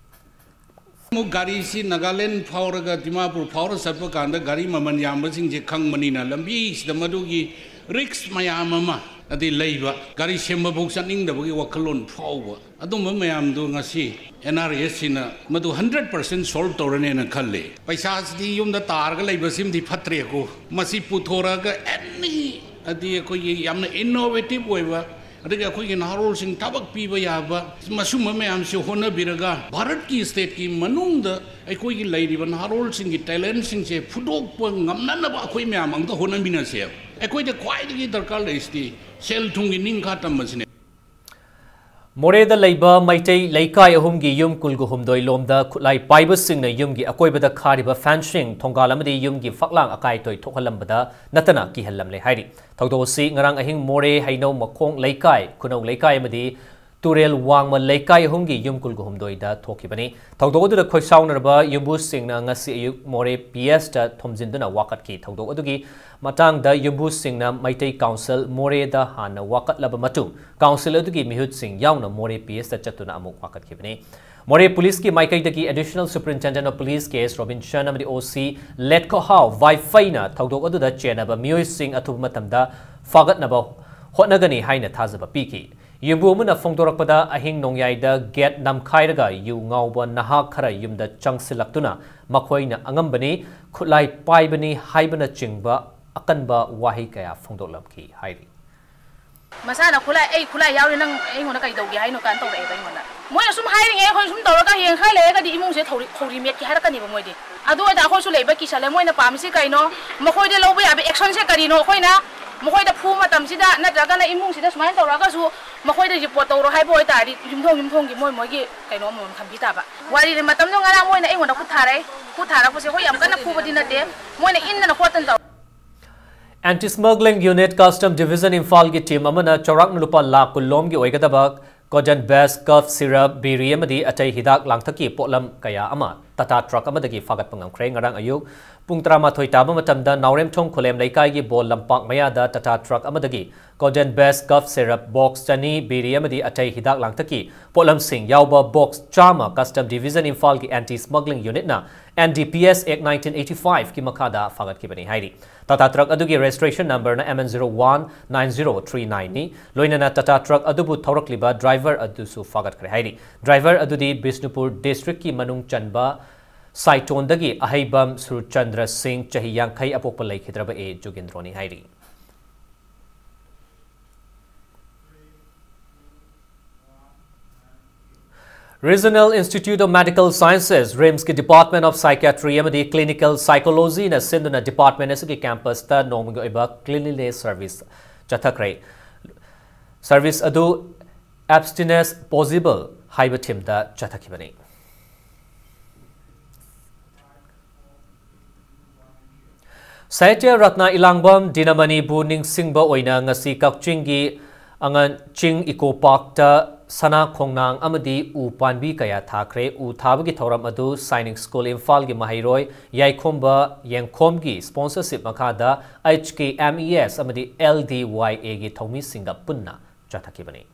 ꯑꯃꯨꯛ ꯒꯥꯔꯤꯁꯤ ꯅꯥꯒꯥꯂꯦꯟ ꯐꯥꯎꯔꯒ ꯗꯤꯃꯥꯄꯨꯔ ꯐꯥꯎꯔ ꯆꯠꯄ ꯀꯥꯟꯗ ꯒꯥꯔꯤ ꯃꯃꯜ ꯌꯥꯝꯕꯁꯤꯡꯁꯦ ꯈꯪꯕꯅꯤꯅ ꯂꯝꯕꯤꯁꯤꯗ ꯃꯗꯨꯒꯤ risk ꯃꯌꯥꯝ ꯑꯃ ꯑꯗꯩ ꯂꯩꯕ, ꯒꯥꯔꯤ ꯁꯦꯝꯕꯐꯥꯎ ꯆꯠꯅꯤꯡꯗꯕꯒꯤ ꯋꯥꯈꯜꯂꯣꯟ ꯐꯥꯎꯕ, ꯑꯗꯨꯝꯕ ꯃꯌꯥꯝꯗꯣ ꯉꯁꯤ NRS ꯁꯤꯅ ꯃꯗꯨ hundred percent solve ꯇꯧꯔꯅꯦꯅ ꯈꯜꯂꯤ꯫ ꯄꯩꯁꯥꯁꯤꯗꯤ ꯌꯨꯝꯗ ꯇꯥꯔꯒ ꯂꯩꯕꯁꯤꯃꯗꯤ ꯐꯠꯇ꯭ꯔꯦꯀꯣ, ꯃꯁꯤ ꯄꯨꯊꯣꯔꯛꯑꯒ any ꯑꯗꯤ ꯑꯩꯈꯣꯏꯒꯤ ꯌꯥꯝꯅ innovative ꯑꯣꯏꯕ, ꯑꯗꯒꯤ ꯑꯩꯈꯣꯏꯒꯤ ꯅꯍꯥꯔꯣꯜꯁꯤꯡ ꯊꯕꯛ ꯄꯤꯕ ꯌꯥꯕ, ꯃꯁꯨꯝꯕ ꯃꯌꯥꯝꯁꯤ ꯍꯣꯠꯅꯕꯤꯔꯒ ꯚꯥꯔꯠꯀꯤ state ꯀꯤ ꯃꯅꯨꯡꯗ ꯑꯩꯈꯣꯏꯒꯤ ꯂꯩꯔꯤꯕ ꯅꯍꯥꯔꯣꯜꯁꯤꯡꯒꯤ talent ꯁꯤꯡꯁꯦ ꯐꯨꯗꯣꯛꯄ ꯉꯝꯅꯅꯕ ꯑꯩꯈꯣꯏ ꯃꯌꯥꯝ ꯑꯝꯇ ꯍꯣꯠꯅꯃꯤꯟꯅꯁꯦꯕ꯫ ꯑꯩꯈꯣꯏꯗ ꯈ꯭ꯋꯥꯏꯗꯒꯤ ꯗꯔꯀꯥꯔ ꯂꯩꯔꯤꯁꯤꯗꯤ ꯁꯦꯜ ꯊꯨꯝꯒꯤ ꯅꯤꯡꯈꯥ ꯇꯝꯕꯁꯤꯅꯦ꯫ ꯃꯣꯔꯦꯗ ꯂꯩꯕ ꯃꯩꯇꯩ ꯂꯩꯀꯥꯏ ꯑꯍꯨꯝꯒꯤ ꯌꯨꯝ ꯀꯨꯟꯒ ꯍꯨꯝꯗꯣꯏ ꯂꯣꯝꯗ ꯈꯨꯠꯂꯥꯏ ꯄꯥꯏꯕꯁꯤꯡꯅ ꯌꯨꯝꯒꯤ ꯑꯀꯣꯏꯕꯗ ꯈꯥꯔꯤꯕ fencing, ꯊꯣꯡꯒꯥꯜ ꯑꯃꯗꯤ ꯌꯨꯝꯒꯤ ꯐꯛꯂꯥꯡ ꯑꯀꯥꯏ ꯑꯇꯣꯏ ꯊꯣꯛꯍꯜꯂꯝꯕꯗ ꯅꯠꯇꯅ ꯀꯤꯍꯜꯂꯝꯂꯦ ꯍꯥꯏꯔꯤ꯫ ꯊꯧꯗꯣꯛ ꯑꯁꯤ ꯉꯔꯥꯡ ꯑꯍꯤꯡ ꯃꯣꯔꯦ ꯍꯩꯅꯧ ꯃꯈꯣꯡ ꯂꯩꯀꯥꯏ, ꯈꯨꯅꯧ ꯂꯩꯀꯥꯏ ꯑꯃꯗꯤ ꯇꯨꯔꯦꯜ ꯋꯥꯡꯃ ꯂꯩꯀꯥꯏ ꯑꯍꯨꯝꯒꯤ ꯌꯨꯝ ꯀꯨꯟꯒ ꯍꯨꯝꯗꯣꯏꯗ ꯊꯣꯛꯈꯤꯕꯅꯤ꯫ ꯊꯧꯗꯣꯛ ꯑꯗꯨꯗ ꯈꯣꯏꯁꯥꯎꯅꯔꯕ ꯌꯨꯝꯕꯨꯁꯤꯡꯅ ꯉꯁꯤ ꯑꯌꯨꯛ ꯃꯣꯔꯦ P S ꯇ ꯊꯣꯝꯖꯤꯟꯗꯨꯅ ꯋꯥꯀꯠꯈꯤ꯫ ꯊꯧꯗꯣꯛ ꯑꯗꯨꯒꯤ ꯃꯇꯥꯡꯗ ꯌꯨꯝꯕꯨꯁꯤꯡꯅ ꯃꯩꯇꯩ council ꯃꯣꯔꯦꯗ ꯍꯥꯟꯅ ꯋꯥꯀꯠꯂꯕ ꯃꯇꯨꯡ, council ꯑꯗꯨꯒꯤ ꯃꯤꯍꯨꯠꯁꯤꯡ ꯌꯥꯎꯅ ꯃꯣꯔꯦ P S ꯇ ꯆꯠꯇꯨꯅ ꯑꯃꯨꯛ ꯋꯥꯀꯠꯈꯤꯕꯅꯤ꯫ ꯃꯣꯔꯦ ꯄꯨꯂꯤꯁꯀꯤ ꯃꯥꯏꯀꯩꯗꯒꯤ Additional Superintendent of Police K S Robinson ꯑꯃꯗꯤ O C ꯂꯦꯠꯀꯣꯍꯥꯎ ꯋꯥꯏꯐꯩꯅ ꯊꯧꯗꯣꯛ ꯑꯗꯨꯗ ꯆꯦꯟꯅꯕ ꯃꯤꯑꯣꯏꯁꯤꯡ ꯑꯊꯨꯕ ꯃꯇꯝꯗ ꯐꯥꯒꯠꯅꯕ ꯍꯣꯠꯅꯒꯅꯤ ꯍꯥꯏꯅ ꯊꯥꯖꯕ ꯄꯤꯈꯤ꯫ ꯌꯨꯝꯕꯨ ꯑꯃꯅ ꯐꯣꯡꯗꯣꯔꯛꯄꯗ, ꯑꯍꯤꯡ ꯅꯣꯡꯌꯥꯏꯗ gate ꯅꯝꯈꯥꯏꯔꯒ ꯌꯨ ꯉꯥꯎꯕ ꯅꯍꯥ ꯈꯔ ꯌꯨꯝꯗ ꯆꯪꯁꯤꯜꯂꯛꯇꯨꯅ ꯃꯈꯣꯏꯅ ꯑꯉꯝꯕꯅꯤ, ꯈꯨꯠꯂꯥꯏ ꯄꯥꯏꯕꯅꯤ ꯍꯥꯏꯕꯅꯆꯤꯡꯕ ꯑꯀꯟꯕ ꯋꯥꯍꯩ ꯀꯌꯥ ꯐꯣꯡꯗꯣꯛꯂꯝꯈꯤ ꯍꯥꯏꯔꯤ꯫ ꯃꯁꯥꯅ ꯈꯨꯠꯂꯥꯏ, "ꯑꯩ ꯈꯨꯠꯂꯥꯏ ꯌꯥꯎꯔꯤ, ꯅꯪ ꯑꯩꯉꯣꯟꯗ ꯀꯩ ꯇꯧꯒꯦ ꯍꯥꯏꯅꯣ?" ꯀꯥꯏꯅ ꯇꯧꯔꯛꯑꯦꯕ ꯑꯩꯉꯣꯟꯗ꯫ ꯃꯣꯏꯅ ꯁꯨꯝ ꯍꯥꯏꯔꯤꯉꯩ ꯑꯩꯈꯣꯏ ꯁꯨꯝ ꯇꯧꯔꯒ ꯍꯌꯦꯡ ꯈꯔ ꯂꯩꯔꯒꯗꯤ ꯏꯃꯨꯡꯁꯦ ꯊꯧꯔꯤ-, ꯈꯧꯔꯤ ꯃꯦꯠꯀꯦ ꯍꯥꯏꯔꯛꯀꯅꯦꯕ ꯃꯣꯏꯗꯤ꯫ ꯑꯗꯨ ꯑꯣꯏꯇꯥ ꯑꯩꯈꯣꯏꯁꯨ ꯂꯩꯕ ꯀꯤꯁꯜꯂꯦ꯫ ꯃꯣꯏꯅ ꯄꯥꯝꯃꯤꯁꯤ ꯀꯩꯅꯣ? ꯃꯈꯣꯏꯗ ꯂꯧꯕ ꯌꯥꯕ actionꯁꯦ ꯀꯔꯤꯅꯣ? ꯑꯩꯈꯣꯏꯅ ꯃꯈꯣꯏꯗ ꯐꯨꯕ ꯃꯇꯝꯁꯤꯗ ꯅꯠꯇ꯭ꯔꯒꯅ ꯏꯃꯨꯡꯁꯤꯗ ꯁꯨꯃꯥꯏꯅ ꯇꯧꯔꯛꯑꯒꯁꯨ ꯃꯈꯣꯏꯗ report ꯇꯧꯔꯣ ꯍꯥꯏꯕ ꯑꯣꯏꯇꯥꯔꯗꯤ ꯌꯨꯝꯊꯣꯡ ꯌꯨꯝꯊꯣꯡꯒꯤ ꯃꯣꯏ ꯃꯣꯏꯒꯤ ꯀꯩꯅꯣ ꯑꯃꯃꯝ ꯊꯝꯕꯤ ꯇꯥꯕ꯫ ꯋꯥꯔꯤꯅꯤ, ꯃꯇꯝꯗꯣ ꯉꯔꯥꯡ ꯃꯣꯏꯅ ꯑꯩꯉꯣꯟꯗ ꯈꯨꯠ ꯊꯥꯔꯛꯑꯦ꯫ ꯈꯨꯠ ꯊꯥꯔꯛꯄꯁꯦ ꯑꯩꯈꯣꯏ ꯌꯥꯝ ꯀꯟꯅ ꯐꯨꯕꯗꯤ ꯅꯠꯇꯦ, ꯃꯣꯏꯅ ꯏꯟꯗꯅ ꯈꯣꯠꯇꯅ ꯇꯧꯔꯦ꯫ Anti Smuggling Unit Custom Division ꯏꯝꯐꯥꯜꯒꯤ team ꯑꯃꯅ ꯆꯥꯎꯔꯥꯛꯅ ꯂꯨꯄꯥ ꯂꯥꯈ ꯀꯨꯟ ꯂꯣꯝꯒꯤ ꯑꯣꯏꯒꯗꯕ Codenbase cough syrup, ꯕꯤꯔꯤ ꯑꯃꯗꯤ ꯑꯇꯩ ꯍꯤꯗꯥꯛ ꯂꯥꯡꯊꯛꯀꯤ ꯄꯣꯠꯂꯝ ꯀꯌꯥ ꯑꯃ Tata truck ꯑꯃꯗꯒꯤ ꯐꯥꯒꯠꯄ ꯉꯝꯈ꯭ꯔꯦ꯫ ꯉꯔꯥꯡ ꯑꯌꯨꯛ ꯄꯨꯡ ꯇꯔꯥꯃꯥꯊꯣꯏ ꯇꯥꯕ ꯃꯇꯝꯗ ꯅꯥꯎꯔꯦꯝꯊꯣꯡ ꯈꯨꯂꯦꯝ ꯂꯩꯀꯥꯏꯒꯤ ꯕꯣꯜ ꯂꯝꯄꯥꯛ ꯃꯌꯥꯗ Tata truck ꯑꯃꯗꯒꯤ Codenbase cough syrup box ꯆꯅꯤ, ꯕꯤꯔꯤ ꯑꯃꯗꯤ ꯑꯇꯩ ꯍꯤꯗꯥꯛ ꯂꯥꯡꯊꯛꯀꯤ ꯄꯣꯠꯂꯝꯁꯤꯡ ꯌꯥꯎꯕ box ꯆꯥꯝꯃ Custom Division ꯏꯝꯐꯥꯜꯒꯤ Anti Smuggling Unitꯅ N D P S Act nineteen eighty fiveꯀꯤ ꯃꯈꯥꯗ ꯐꯥꯒꯠꯈꯤꯕꯅꯤ ꯍꯥꯏꯔꯤ꯫ Tata truck ꯑꯗꯨꯒꯤ registration numberꯅ M N zero one nine zero three nineꯅꯤ꯫ ꯂꯣꯏꯅꯅ Tata truck ꯑꯗꯨꯕꯨ ꯊꯧꯔꯛꯂꯤꯕ driver ꯑꯗꯨꯁꯨ ꯐꯥꯒꯠꯈ꯭ꯔꯦ ꯍꯥꯏꯔꯤ꯫ Driver ꯑꯗꯨꯗꯤ ꯕꯤꯁꯅꯨꯄꯨꯔ districtꯀꯤ ꯃꯅꯨꯡ ꯆꯟꯕ ꯁꯥꯏꯇꯣꯟꯗꯒꯤ ꯑꯍꯩꯕꯝ ꯁꯨꯔꯆꯟꯗ꯭ꯔ ꯁꯤꯡ, ꯆꯍꯤ ꯌꯥꯡꯈꯩ, ꯑꯄꯣꯛꯄ ꯂꯩꯈꯤꯗ꯭ꯔꯕ ꯑꯦ ꯖꯨꯒꯦꯟꯗ꯭ꯔꯣꯅꯤ ꯍꯥꯏꯔꯤ꯫ Regional Institute of Medical Sciences, RIMSꯀꯤ Department of Psychiatry ꯑꯃꯗꯤ Clinical Psychologyꯅ ꯁꯤꯟꯗꯨꯅ department ꯑꯁꯤꯒꯤ campusꯇ ꯅꯣꯡꯃꯒꯤ ꯑꯣꯏꯕ cleanliness service ꯆꯠꯊꯈ꯭ꯔꯦ꯫ Service ꯑꯗꯨ Abstinence Possible ꯍꯥꯏꯕ themeꯗ ꯆꯠꯊꯈꯤꯕꯅꯤ꯫ ꯁꯥꯍꯤꯇ꯭ꯌ ꯔꯠꯅ ꯏꯂꯥꯡꯕꯝ ꯗꯤꯅꯃꯅꯤꯕꯨ ꯅꯤꯡꯁꯤꯡꯕ ꯑꯣꯏꯅ ꯉꯁꯤ ꯀꯛꯆꯤꯡꯒꯤ ꯑꯉꯟ ꯆꯤꯡ ꯏꯀꯣ ꯄꯥꯔꯛꯇ ꯁꯅꯥ ꯈꯣꯡꯅꯥꯡ ꯑꯃꯗꯤ ꯎ ꯄꯥꯝꯕꯤ ꯀꯌꯥ ꯊꯥꯈ꯭ꯔꯦ꯫ ꯎ ꯊꯥꯕꯒꯤ ꯊꯧꯔꯝ ꯑꯗꯨ ꯁꯥꯏꯅꯤꯛ ꯁ꯭ꯀꯨꯜ ꯏꯝꯐꯥꯜꯒꯤ ꯃꯍꯩꯔꯣꯏ ꯌꯥꯏꯈꯣꯝꯕ ꯌꯦꯡꯈꯣꯝꯒꯤ sponsorship ꯃꯈꯥꯗ H K M E S ꯑꯃꯗꯤ L D Y Aꯒꯤ ꯊꯧꯃꯤꯁꯤꯡꯒ ꯄꯨꯟꯅ ꯆꯠꯊꯈꯤꯕꯅꯤ꯫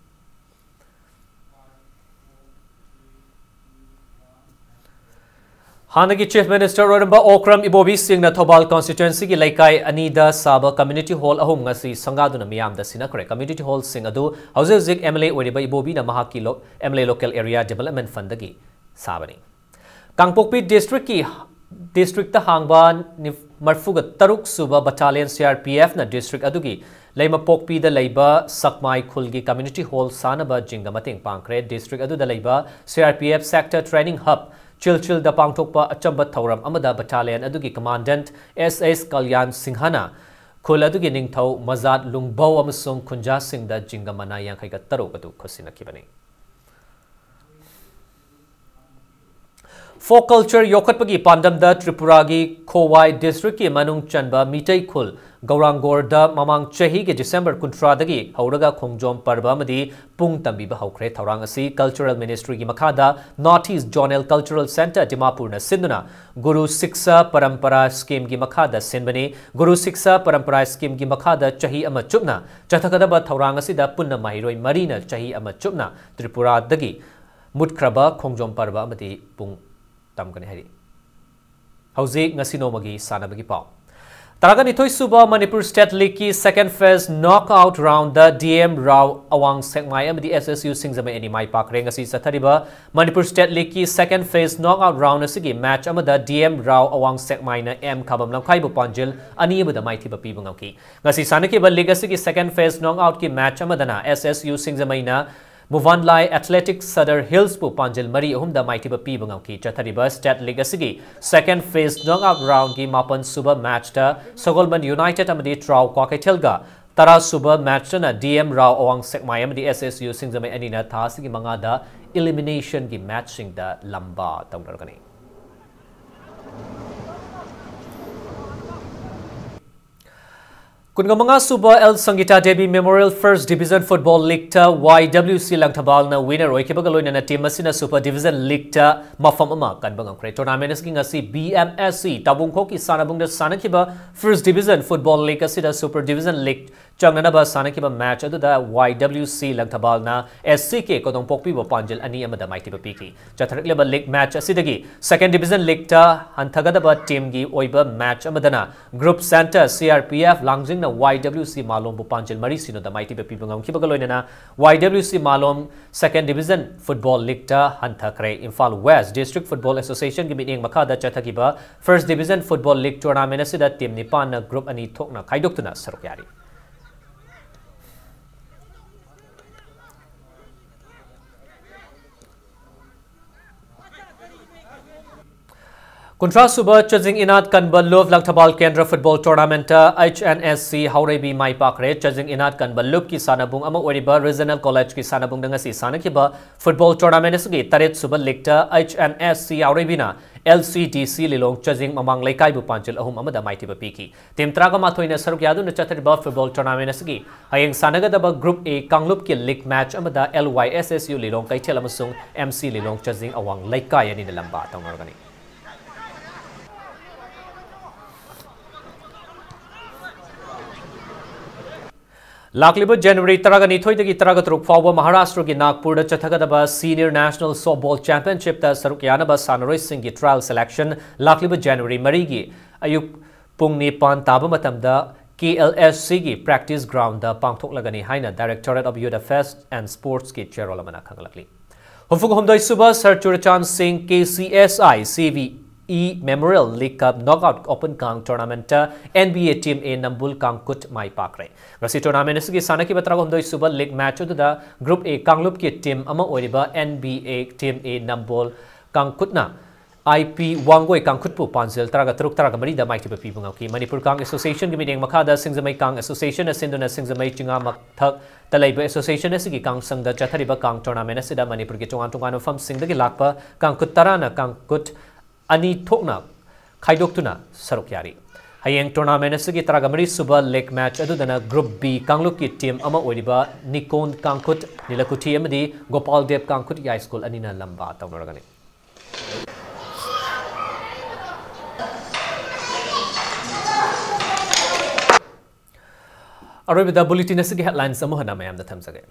ꯍꯥꯟꯅꯒꯤ Chief Minister ꯑꯣꯏꯔꯝꯕ ꯑꯣꯀ꯭ꯔꯝ ꯏꯕꯣꯕꯤ ꯁꯤꯡꯅ ꯊꯧꯕꯥꯜ constituencyꯒꯤ ꯂꯩꯀꯥꯏ ꯑꯅꯤꯗ ꯁꯥꯕ community hall ꯑꯍꯨꯝ ꯉꯁꯤ ꯁꯪꯒꯥꯗꯨꯅ ꯃꯤꯌꯥꯝꯗ ꯁꯤꯟꯅꯈ꯭ꯔꯦ꯫ Community hallꯁꯤꯡ ꯑꯗꯨ ꯍꯧꯖꯤꯛ ꯍꯧꯖꯤꯛ M L A ꯑꯣꯏꯔꯤꯕ ꯏꯕꯣꯕꯤꯅ ꯃꯍꯥꯛꯀꯤ ꯂꯣ-, M L A Local Area Development Fundꯗꯒꯤ ꯁꯥꯕꯅꯤ꯫ ꯀꯥꯡꯄꯣꯛꯄꯤ districtꯀꯤ, districtꯇ ꯍꯥꯡꯕ ꯅꯤꯐ-, ꯃꯔꯤꯐꯨꯇꯔꯨꯛ ꯁꯨꯕ Battalion C R P F ꯅ district ꯑꯗꯨꯒꯤ ꯂꯩꯃꯄꯣꯛꯄꯤꯗ ꯂꯩꯕ ꯁꯛꯃꯥꯏ ꯈꯨꯜꯒꯤ community hall ꯁꯥꯅꯕ ꯖꯤꯡꯒ ꯃꯇꯦꯡ ꯄꯥꯡꯈ꯭ꯔꯦ꯫ District ꯑꯗꯨꯗ ꯂꯩꯕ C R P F Sector Training Hub ꯆꯤꯜꯆꯤꯜꯗ ꯄꯥꯡꯊꯣꯛꯄ ꯑꯆꯝꯕ ꯊꯧꯔꯝ ꯑꯃꯗ battalion ꯑꯗꯨꯒꯤ commandant S S ꯀꯜꯌꯥꯟ ꯁꯤꯡꯍꯅ ꯈꯨꯜ ꯑꯗꯨꯒꯤ ꯅꯤꯡꯊꯧ ꯃꯖꯥꯠ ꯂꯨꯡꯕꯧ ꯑꯃꯁꯨꯡ ꯈꯨꯟꯖꯥꯁꯤꯡꯗ ꯖꯤꯡꯒ ꯃꯅꯥ ꯌꯥꯡꯈꯩꯒ ꯇꯔꯨꯛ ꯑꯗꯨ ꯈꯨꯠꯁꯤꯟꯅꯈꯤꯕꯅꯤ꯫ Folk culture ꯌꯣꯛꯈꯠꯄꯒꯤ ꯄꯥꯟꯗꯝꯗ ꯇ꯭ꯔꯤꯄꯨꯔꯥꯒꯤ ꯈꯣꯋꯥꯏ district ꯀꯤ ꯃꯅꯨꯡ ꯆꯟꯕ ꯃꯤꯇꯩ ꯈꯨꯜ ꯒꯧꯔꯥꯡꯒꯣꯔꯗ ꯃꯃꯥꯡ ꯆꯍꯤꯒꯤ December ꯀꯨꯟꯊ꯭ꯔꯥꯗꯒꯤ ꯍꯧꯔꯒ ꯈꯣꯡꯖꯣꯝ ꯄꯔꯕ ꯑꯃꯗꯤ ꯄꯨꯡ ꯇꯝꯕꯤꯕ ꯍꯧꯈ꯭ꯔꯦ꯫ ꯊꯧꯔꯥꯡ ꯑꯁꯤ Cultural Ministry ꯒꯤ ꯃꯈꯥꯗ North East Zonal Cultural Centre ꯗꯤꯃꯥꯄꯨꯔꯅ ꯁꯤꯟꯗꯨꯅ ꯒꯨꯔꯨ ꯁꯤꯛꯁꯥ ꯄꯔꯝꯄꯔꯥ scheme ꯒꯤ ꯃꯈꯥꯗ ꯁꯤꯟꯕꯅꯤ꯫ ꯒꯨꯔꯨ ꯁꯤꯛꯁꯥ ꯄꯔꯝꯄꯔꯥ scheme ꯒꯤ ꯃꯈꯥꯗ ꯆꯍꯤ ꯑꯃ ꯆꯨꯞꯅ ꯆꯠꯊꯒꯗꯕ ꯊꯧꯔꯥꯡ ꯑꯁꯤꯗ ꯄꯨꯟꯅ ꯃꯍꯩꯔꯣꯏ ꯃꯔꯤꯅ ꯆꯍꯤ ꯑꯃ ꯆꯨꯞꯅ ꯇ꯭ꯔꯤꯄꯨꯔꯥꯗꯒꯤ ꯃꯨꯠꯈ꯭ꯔꯕ ꯈꯣꯡꯖꯣꯝ ꯄꯔꯕ ꯑꯃꯗꯤ ꯄꯨꯡ ꯇꯝꯒꯅꯤ ꯍꯥꯏꯔꯤ꯫ ꯍꯧꯖꯤꯛ ꯉꯁꯤ ꯅꯣꯡꯃꯒꯤ ꯁꯥꯟꯅꯕꯒꯤ ꯄꯥꯎ꯫ ꯇꯔꯥꯒ ꯅꯤꯊꯣꯏ ꯁꯨꯕ Manipur State League ꯀꯤ second phase knockout round ꯗ D M Rao ꯑꯋꯥꯡ ꯁꯦꯛꯃꯥꯏ ꯑꯃꯗꯤ S S U ꯁꯤꯡꯖꯃꯩ ꯑꯅꯤ ꯃꯥꯏ ꯄꯥꯛꯈ꯭ꯔꯦ꯫ ꯉꯁꯤ ꯆꯠꯊꯔꯤꯕ Manipur State League ꯀꯤ second phase knockout round ꯑꯁꯤꯒꯤ match ꯑꯃꯗ D M Rao ꯑꯋꯥꯡ ꯁꯦꯛꯃꯥꯏꯅ M ꯈꯥꯕꯝ ꯂꯝꯈꯥꯏꯕꯨ ꯄꯥꯟꯖꯤꯜ ꯑꯅꯤ ꯑꯃꯗ ꯃꯥꯏꯊꯤꯕ ꯄꯤꯕ ꯉꯝꯈꯤ꯫ ꯉꯁꯤ ꯁꯥꯟꯅꯈꯤꯕ league ꯑꯁꯤꯒꯤ second phase knockout ꯀꯤ match ꯑꯃꯗꯅ S S U ꯁꯤꯡꯖꯃꯩꯅ ꯃꯨꯚꯥꯟꯂꯥꯏ Athletic Sadar Hills ꯄꯨ ꯄꯥꯟꯖꯤꯜ ꯃꯔꯤ ꯑꯍꯨꯝꯗ ꯃꯥꯏꯊꯤꯕ ꯄꯤꯕ ꯉꯝꯈꯤ꯫ ꯆꯠꯊꯔꯤꯕ state league ꯑꯁꯤꯒꯤ second phase knockout round ꯒꯤ ꯃꯥꯄꯟ ꯁꯨꯕ match ꯇ ꯁꯒꯣꯜꯕꯟ United ꯑꯃꯗꯤ ꯇ꯭ꯔꯥꯎ ꯀ꯭ꯋꯥꯀꯩꯊꯦꯜꯒ, ꯇꯔꯥ ꯁꯨꯕ match ꯇꯅ D M Rao ꯑꯋꯥꯡ ꯁꯦꯛꯃꯥꯏ ꯑꯃꯗꯤ S S U ꯁꯤꯡꯖꯃꯩ ꯑꯅꯤꯅ ꯊꯥ ꯑꯁꯤꯒꯤ ꯃꯉꯥꯗ elimination ꯒꯤ match ꯁꯤꯡꯗ ꯂꯝꯕꯥ ꯇꯧꯅꯔꯒꯅꯤ꯫ ꯀꯨꯟꯃꯉꯥ ꯁꯨꯕ L Sangita Devi Memorial First Division Football League ꯇ Y W C ꯂꯪꯊꯕꯥꯜꯅ winner ꯑꯣꯏꯈꯤꯕꯒ ꯂꯣꯏꯅꯅ team ꯑꯁꯤꯅ Super Division League ꯇ ꯃꯐꯝ ꯑꯃ ꯀꯟꯕ ꯉꯝꯈ꯭ꯔꯦ꯫ Tournament ꯑꯁꯤꯒꯤ ꯉꯁꯤ B M S C ꯇꯥꯕꯨꯡꯈꯣꯛꯀꯤ ꯁꯥꯟꯅꯕꯨꯡꯗ ꯁꯥꯟꯅꯈꯤꯕ First Division Football League ꯑꯁꯤꯗ Super Division League ꯆꯪꯅꯅꯕ ꯁꯥꯟꯅꯈꯤꯕ ꯃꯦꯆ ꯑꯗꯨꯗ ꯋꯥꯏ ꯗꯕ꯭ꯂꯤꯎ ꯁꯤ ꯂꯪꯊꯕꯥꯜꯅ ꯑꯦꯁ ꯁꯤ ꯀꯦ ꯀꯣꯗꯣꯡꯄꯣꯛꯄꯤꯕꯨ ꯄꯥꯟꯖꯤꯜ ꯑꯅꯤ ꯑꯃꯗ ꯃꯥꯏꯊꯤꯕ ꯄꯤꯈꯤ꯫ ꯆꯠꯊꯔꯛꯂꯤꯕ ꯂꯤꯒ ꯃꯦꯆ ꯑꯁꯤꯗꯒꯤ ꯁꯦꯀꯦꯟ ꯗꯤꯕꯤꯖꯟ ꯂꯤꯒꯇ ꯍꯟꯊꯒꯗꯕ ꯇꯤꯝꯒꯤ ꯑꯣꯏꯕ ꯃꯦꯆ ꯑꯃꯗꯅ group centre C R P F ꯂꯥꯡꯖꯤꯡꯅ ꯋꯥꯏ ꯗꯕ꯭ꯂꯤꯎ ꯁꯤ ꯃꯥꯂꯣꯝꯕꯨ ꯄꯥꯟꯖꯤꯜ ꯃꯔꯤ ꯁꯤꯅꯣꯗ ꯃꯥꯏꯊꯤꯕ ꯄꯤꯕ ꯉꯝꯈꯤꯕꯒ ꯂꯣꯏꯅꯅ Y W C Malom second division football ꯂꯤꯒꯇ ꯍꯟꯊꯈ꯭ꯔꯦ꯫ ꯏꯝꯐꯥꯜ ꯋꯦꯁ ꯗꯤꯁꯇ꯭ꯔꯤꯛ ꯐꯨꯠꯕꯣꯜ ꯑꯦꯁꯣꯁꯤꯌꯦꯁꯟꯒꯤ ꯃꯤꯠꯌꯦꯡ ꯃꯈꯥꯗ ꯆꯠꯊꯈꯤꯕ first division football league tournament ꯑꯁꯤꯗ ꯇꯤꯝ ꯅꯤꯄꯥꯟꯅ ꯒ꯭ꯔꯨꯞ ꯑꯅꯤ ꯊꯣꯛꯅ ꯈꯥꯏꯗꯣꯛꯇꯨꯅ ꯁꯔꯨꯛ ꯌꯥꯔꯤ꯫ ꯀꯨꯟꯊ꯭ꯔꯥ ꯁꯨꯕ ꯆꯥꯖꯤꯡ ꯏꯅꯥꯠ ꯀꯟꯕ ꯂꯨꯞ ꯂꯪꯊꯕꯥꯜ ꯀꯦꯟꯗ꯭ꯔ football tournament H N S C ꯍꯥꯎꯔꯩꯕꯤ ꯃꯥꯏ ꯄꯥꯛꯈ꯭ꯔꯦ꯫ ꯆꯥꯖꯤꯡ ꯏꯅꯥꯠ ꯀꯟꯕ ꯂꯨꯞꯀꯤ ꯁꯥꯟꯅꯕꯨꯡ ꯑꯃ ꯑꯣꯏꯔꯤꯕ ꯔꯤꯖꯅꯦꯜ ꯀꯣꯂꯦꯖꯀꯤ ꯁꯥꯟꯅꯕꯨꯡꯗ ꯉꯁꯤ ꯁꯥꯟꯅꯈꯤꯕ ꯐꯨꯠꯕꯣꯜ ꯇꯣꯔꯅꯥꯃꯦꯟ ꯑꯁꯤꯒꯤ ꯇꯔꯦꯠ ꯁꯨꯕ ꯂꯤꯒꯇ ꯑꯩꯆ ꯑꯦꯟ ꯑꯦꯁ ꯁꯤ ꯍꯥꯎꯔꯩꯕꯤꯅ ꯑꯦꯜ ꯁꯤ ꯗꯤ ꯁꯤ ꯂꯤꯂꯣꯡ ꯆꯥꯖꯤꯡ ꯃꯃꯥꯡ ꯂꯩꯀꯥꯏꯕꯨ ꯄꯥꯟꯖꯤꯜ ꯑꯍꯨꯝ ꯑꯃꯗ ꯃꯥꯏꯊꯤꯕ ꯄꯤꯈꯤ꯫ ꯇꯤꯝ ꯇꯔꯥꯒ ꯃꯥꯊꯣꯏꯅ ꯁꯔꯨꯛ ꯌꯥꯗꯨꯅ ꯆꯠꯊꯔꯤꯕ ꯐꯨꯠꯕꯣꯜ ꯇꯣꯔꯅꯥꯃꯦꯟ ꯑꯁꯤꯒꯤ ꯍꯌꯦꯡ ꯁꯥꯟꯅꯒꯗꯕ ꯒ꯭ꯔꯨꯞ ꯑꯦ ꯀꯥꯡꯂꯨꯞꯀꯤ ꯂꯤꯒ ꯃꯦꯆ ꯑꯃꯗ ꯑꯦꯜ ꯋꯥꯏ ꯑꯦꯁ ꯑꯦꯁ ꯌꯨ ꯂꯤꯂꯣꯡ ꯀꯩꯊꯦꯜ ꯑꯃꯁꯨꯡ ꯑꯦꯝ ꯁꯤ ꯂꯤꯂꯣꯡ ꯆꯥꯖꯤꯡ ꯑꯋꯥꯡ ꯂꯩꯀꯥꯏ ꯑꯅꯤꯅ ꯂꯝꯕꯥ ꯇꯧꯅꯔꯒꯅꯤ꯫ ꯂꯥꯛꯂꯤꯕ ꯖꯅꯋꯥꯔꯤ ꯇꯔꯥꯒ ꯅꯤꯊꯣꯏꯗꯒꯤ ꯇꯔꯥꯒ ꯇꯔꯨꯛ ꯐꯥꯎꯕ ꯃꯍꯥꯔꯥꯁꯇ꯭ꯔꯒꯤ ꯅꯥꯒꯄꯨꯔꯗ ꯆꯠꯊꯒꯗꯕ ꯁꯤꯅꯤꯌꯔ ꯅꯦꯁꯅꯦꯜ ꯁꯣꯐꯕꯣꯜ ꯆꯦꯝꯄꯤꯌꯟꯁꯤꯞꯇ ꯁꯔꯨꯛ ꯌꯥꯅꯕ ꯁꯥꯟꯅꯔꯣꯏꯁꯤꯡꯒꯤ ꯇ꯭ꯔꯥꯌꯦꯜ ꯁꯦꯂꯦꯛꯁꯟ ꯂꯥꯛꯂꯤꯕ ꯖꯅꯋꯥꯔꯤ ꯃꯔꯤꯒꯤ ꯑꯌꯨꯛ ꯄꯨꯡ ꯅꯤꯄꯥꯟ ꯇꯥꯕ ꯃꯇꯝꯗ ꯀꯦ ꯑꯦꯜ ꯑꯦꯁ ꯁꯤꯒꯤ ꯄ꯭ꯔꯦꯛꯇꯤꯁ ꯒ꯭ꯔꯥꯎꯟꯗ ꯄꯥꯡꯊꯣꯛꯂꯒꯅꯤ ꯍꯥꯏꯅ Directorate of Youth Affairs and Sportsꯀꯤ ꯆꯦꯔꯣꯜ ꯑꯃꯅ ꯈꯪꯍꯜꯂꯛꯂꯤ꯫ ꯍꯨꯝꯐꯨ ꯍꯨꯝꯗꯣꯏ ꯁꯨꯕ ꯁꯔ ꯆꯨꯔꯆꯥꯟ ꯁꯤꯡ K C S I C V E memorial league cup knockout open ꯀꯥꯡ tournament N B A team A Nambul ꯀꯥꯡꯈꯨꯠ ꯃꯥꯏ ꯄꯥꯛꯈ꯭ꯔꯦ꯫ ꯉꯁꯤ ꯇꯣꯔꯅꯥꯃꯦꯟ ꯑꯁꯤꯒꯤ ꯁꯥꯟꯅꯈꯤꯕ ꯇꯔꯥꯍꯨꯝꯗꯣꯏ ꯁꯨꯕ ꯂꯤꯒ ꯃꯦꯆ ꯑꯗꯨꯗ ꯒ꯭ꯔꯨꯞ ꯑꯦ ꯀꯥꯡꯂꯨꯞꯀꯤ ꯇꯤꯝ ꯑꯃ ꯑꯣꯏꯔꯤꯕ N B A team A Nambul ꯀꯥꯡꯈꯨꯠꯅ ꯑꯥꯏ ꯄꯤ ꯋꯥꯡꯒꯣꯏ ꯀꯥꯡꯈꯨꯠꯄꯨ ꯄꯥꯟꯖꯤꯜ ꯇꯔꯥꯒ ꯇꯔꯨꯛ, ꯇꯔꯥꯒ ꯃꯔꯤꯗ ꯃꯥꯏꯊꯤꯕ ꯄꯤꯕ ꯉꯝꯈꯤ꯫ ꯃꯅꯤꯄꯨꯔ ꯀꯥꯡ ꯑꯦꯁꯣꯁꯤꯌꯦꯁꯟꯒꯤ ꯃꯤꯠꯌꯦꯡ ꯃꯈꯥꯗ ꯁꯤꯡꯖꯃꯩ ꯀꯥꯡ ꯑꯦꯁꯣꯁꯤꯌꯦꯁꯟꯅ ꯁꯤꯟꯗꯨꯅ ꯁꯤꯡꯖꯃꯩ ꯆꯤꯉꯥ ꯃꯊꯛꯇ ꯂꯩꯕ ꯑꯦꯁꯣꯁꯤꯌꯦꯁꯟ ꯑꯁꯤꯒꯤ ꯀꯥꯡ ꯁꯪꯗ ꯆꯠꯊꯔꯤꯕ ꯀꯥꯡ ꯇꯣꯔꯅꯥꯃꯦꯟ ꯑꯁꯤꯗ ꯃꯅꯤꯄꯨꯔꯒꯤ ꯇꯣꯉꯥꯟ ꯇꯣꯉꯥꯟꯕ ꯃꯐꯝꯁꯤꯡꯗꯒꯤ ꯂꯥꯛꯄ ꯀꯥꯡꯈꯨꯠ ꯇꯔꯥꯅ ꯀꯥꯡꯈꯨꯠ ꯑꯅꯤ ꯊꯣꯛꯅ ꯈꯥꯏꯗꯣꯛꯇꯨꯅ ꯁꯔꯨꯛ ꯌꯥꯔꯤ꯫ ꯍꯌꯦꯡ ꯇꯣꯔꯅꯥꯃꯦꯟ ꯑꯁꯤꯒꯤ ꯇꯔꯥꯒ ꯃꯔꯤ ꯁꯨꯕ ꯂꯤꯒ ꯃꯦꯆ ꯑꯗꯨꯗꯅ ꯒ꯭ꯔꯨꯞ ꯕꯤ ꯀꯥꯡꯂꯨꯞꯀꯤ ꯇꯤꯝ ꯑꯃ ꯑꯣꯏꯔꯤꯕ ꯅꯤꯀꯣꯟ ꯀꯥꯡꯈꯨꯠ, ꯅꯤꯂꯀꯨꯊꯤ ꯑꯃꯗꯤ ꯒꯣꯄꯥꯜ ꯗꯦꯕ ꯀꯥꯡꯈꯨꯠ ꯌꯥꯏꯁ꯭ꯀꯨꯜ ꯑꯅꯤꯅ ꯂꯝꯕꯥ ꯇꯧꯅꯔꯒꯅꯤ꯫ ꯑꯔꯣꯏꯕꯗ bulletin ꯑꯁꯤꯒꯤ headlines ꯑꯃꯨꯛ ꯍꯟꯅ ꯃꯌꯥꯝꯗ ꯊꯝꯖꯒꯦ꯫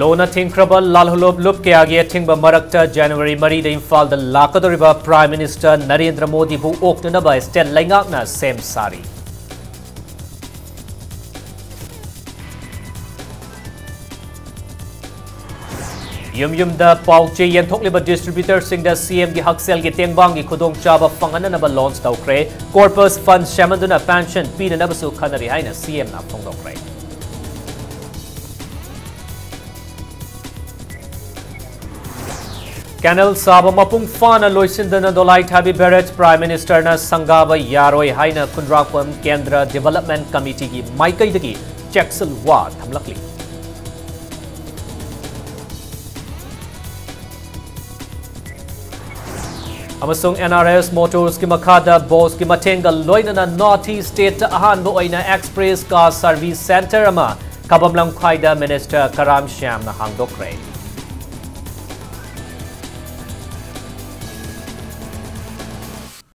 ꯂꯣꯅ ꯊꯤꯡꯈ꯭ꯔꯕ ꯂꯥꯜꯍꯧꯂꯨꯞ ꯂꯨꯞ ꯀꯌꯥꯒꯤ ꯑꯊꯤꯡꯕ ꯃꯔꯛꯇ January ꯃꯔꯤꯗ ꯏꯝꯐꯥꯜꯗ ꯂꯥꯛꯀꯗꯧꯔꯤꯕ Prime Minister ꯅꯔꯦꯟꯗ꯭ꯔ ꯃꯣꯗꯤꯕꯨ ꯑꯣꯛꯅꯅꯕ state ꯂꯩꯉꯥꯛꯅ ꯁꯦꯝ ꯁꯥꯔꯤ꯫ ꯌꯨꯝ ꯌꯨꯝꯗ ꯄꯥꯎ ꯆꯦ ꯌꯦꯟꯊꯣꯛꯂꯤꯕ distributorꯁꯤꯡꯗ CMꯒꯤ ꯍꯛꯁꯦꯜꯒꯤ ꯇꯦꯡꯕꯥꯡꯒꯤ ꯈꯨꯗꯣꯡꯆꯥꯕ ꯐꯪꯍꯟꯅꯅꯕ launch ꯇꯧꯈ꯭ꯔꯦ꯫ Corpus fund ꯁꯦꯝꯍꯟꯗꯨꯅ pension ꯄꯤꯅꯅꯕꯁꯨ ꯈꯟꯅꯔꯤ ꯍꯥꯏꯅ CMꯅ ꯐꯣꯡꯗꯣꯛꯈ꯭ꯔꯦ꯫ Canal ꯁꯥꯕ ꯃꯄꯨꯡ ꯐꯥꯅ ꯂꯣꯏꯁꯤꯟꯗꯅ ꯗꯣꯂꯥꯏꯊꯥꯕꯤ barrage Prime Ministerꯅ ꯁꯪꯒꯥꯕ ꯌꯥꯔꯣꯏ ꯍꯥꯏꯅ ꯈꯨꯟꯗ꯭ꯔꯥꯛꯄꯝ ꯀꯦꯟꯗ꯭ꯔ Development Committeeꯒꯤ ꯃꯥꯏꯀꯩꯗꯒꯤ ꯆꯦꯛꯁꯤꯜ ꯋꯥ ꯊꯝꯂꯛꯂꯤ꯫ ꯑꯃꯁꯨꯡ NRS Motorsꯀꯤ ꯃꯈꯥꯗ Bosꯀꯤ ꯃꯇꯦꯡꯒ ꯂꯣꯏꯅꯅ North East stateꯇ ꯑꯍꯥꯟꯕ ꯑꯣꯏꯅ express car service centre ꯑꯃ ꯈꯕꯝ ꯂꯝꯈꯥꯏꯗ Minister ꯀꯔꯥꯝ ꯁ꯭ꯌꯥꯝꯅ ꯍꯥꯡꯗꯣꯛꯈ꯭ꯔꯦ꯫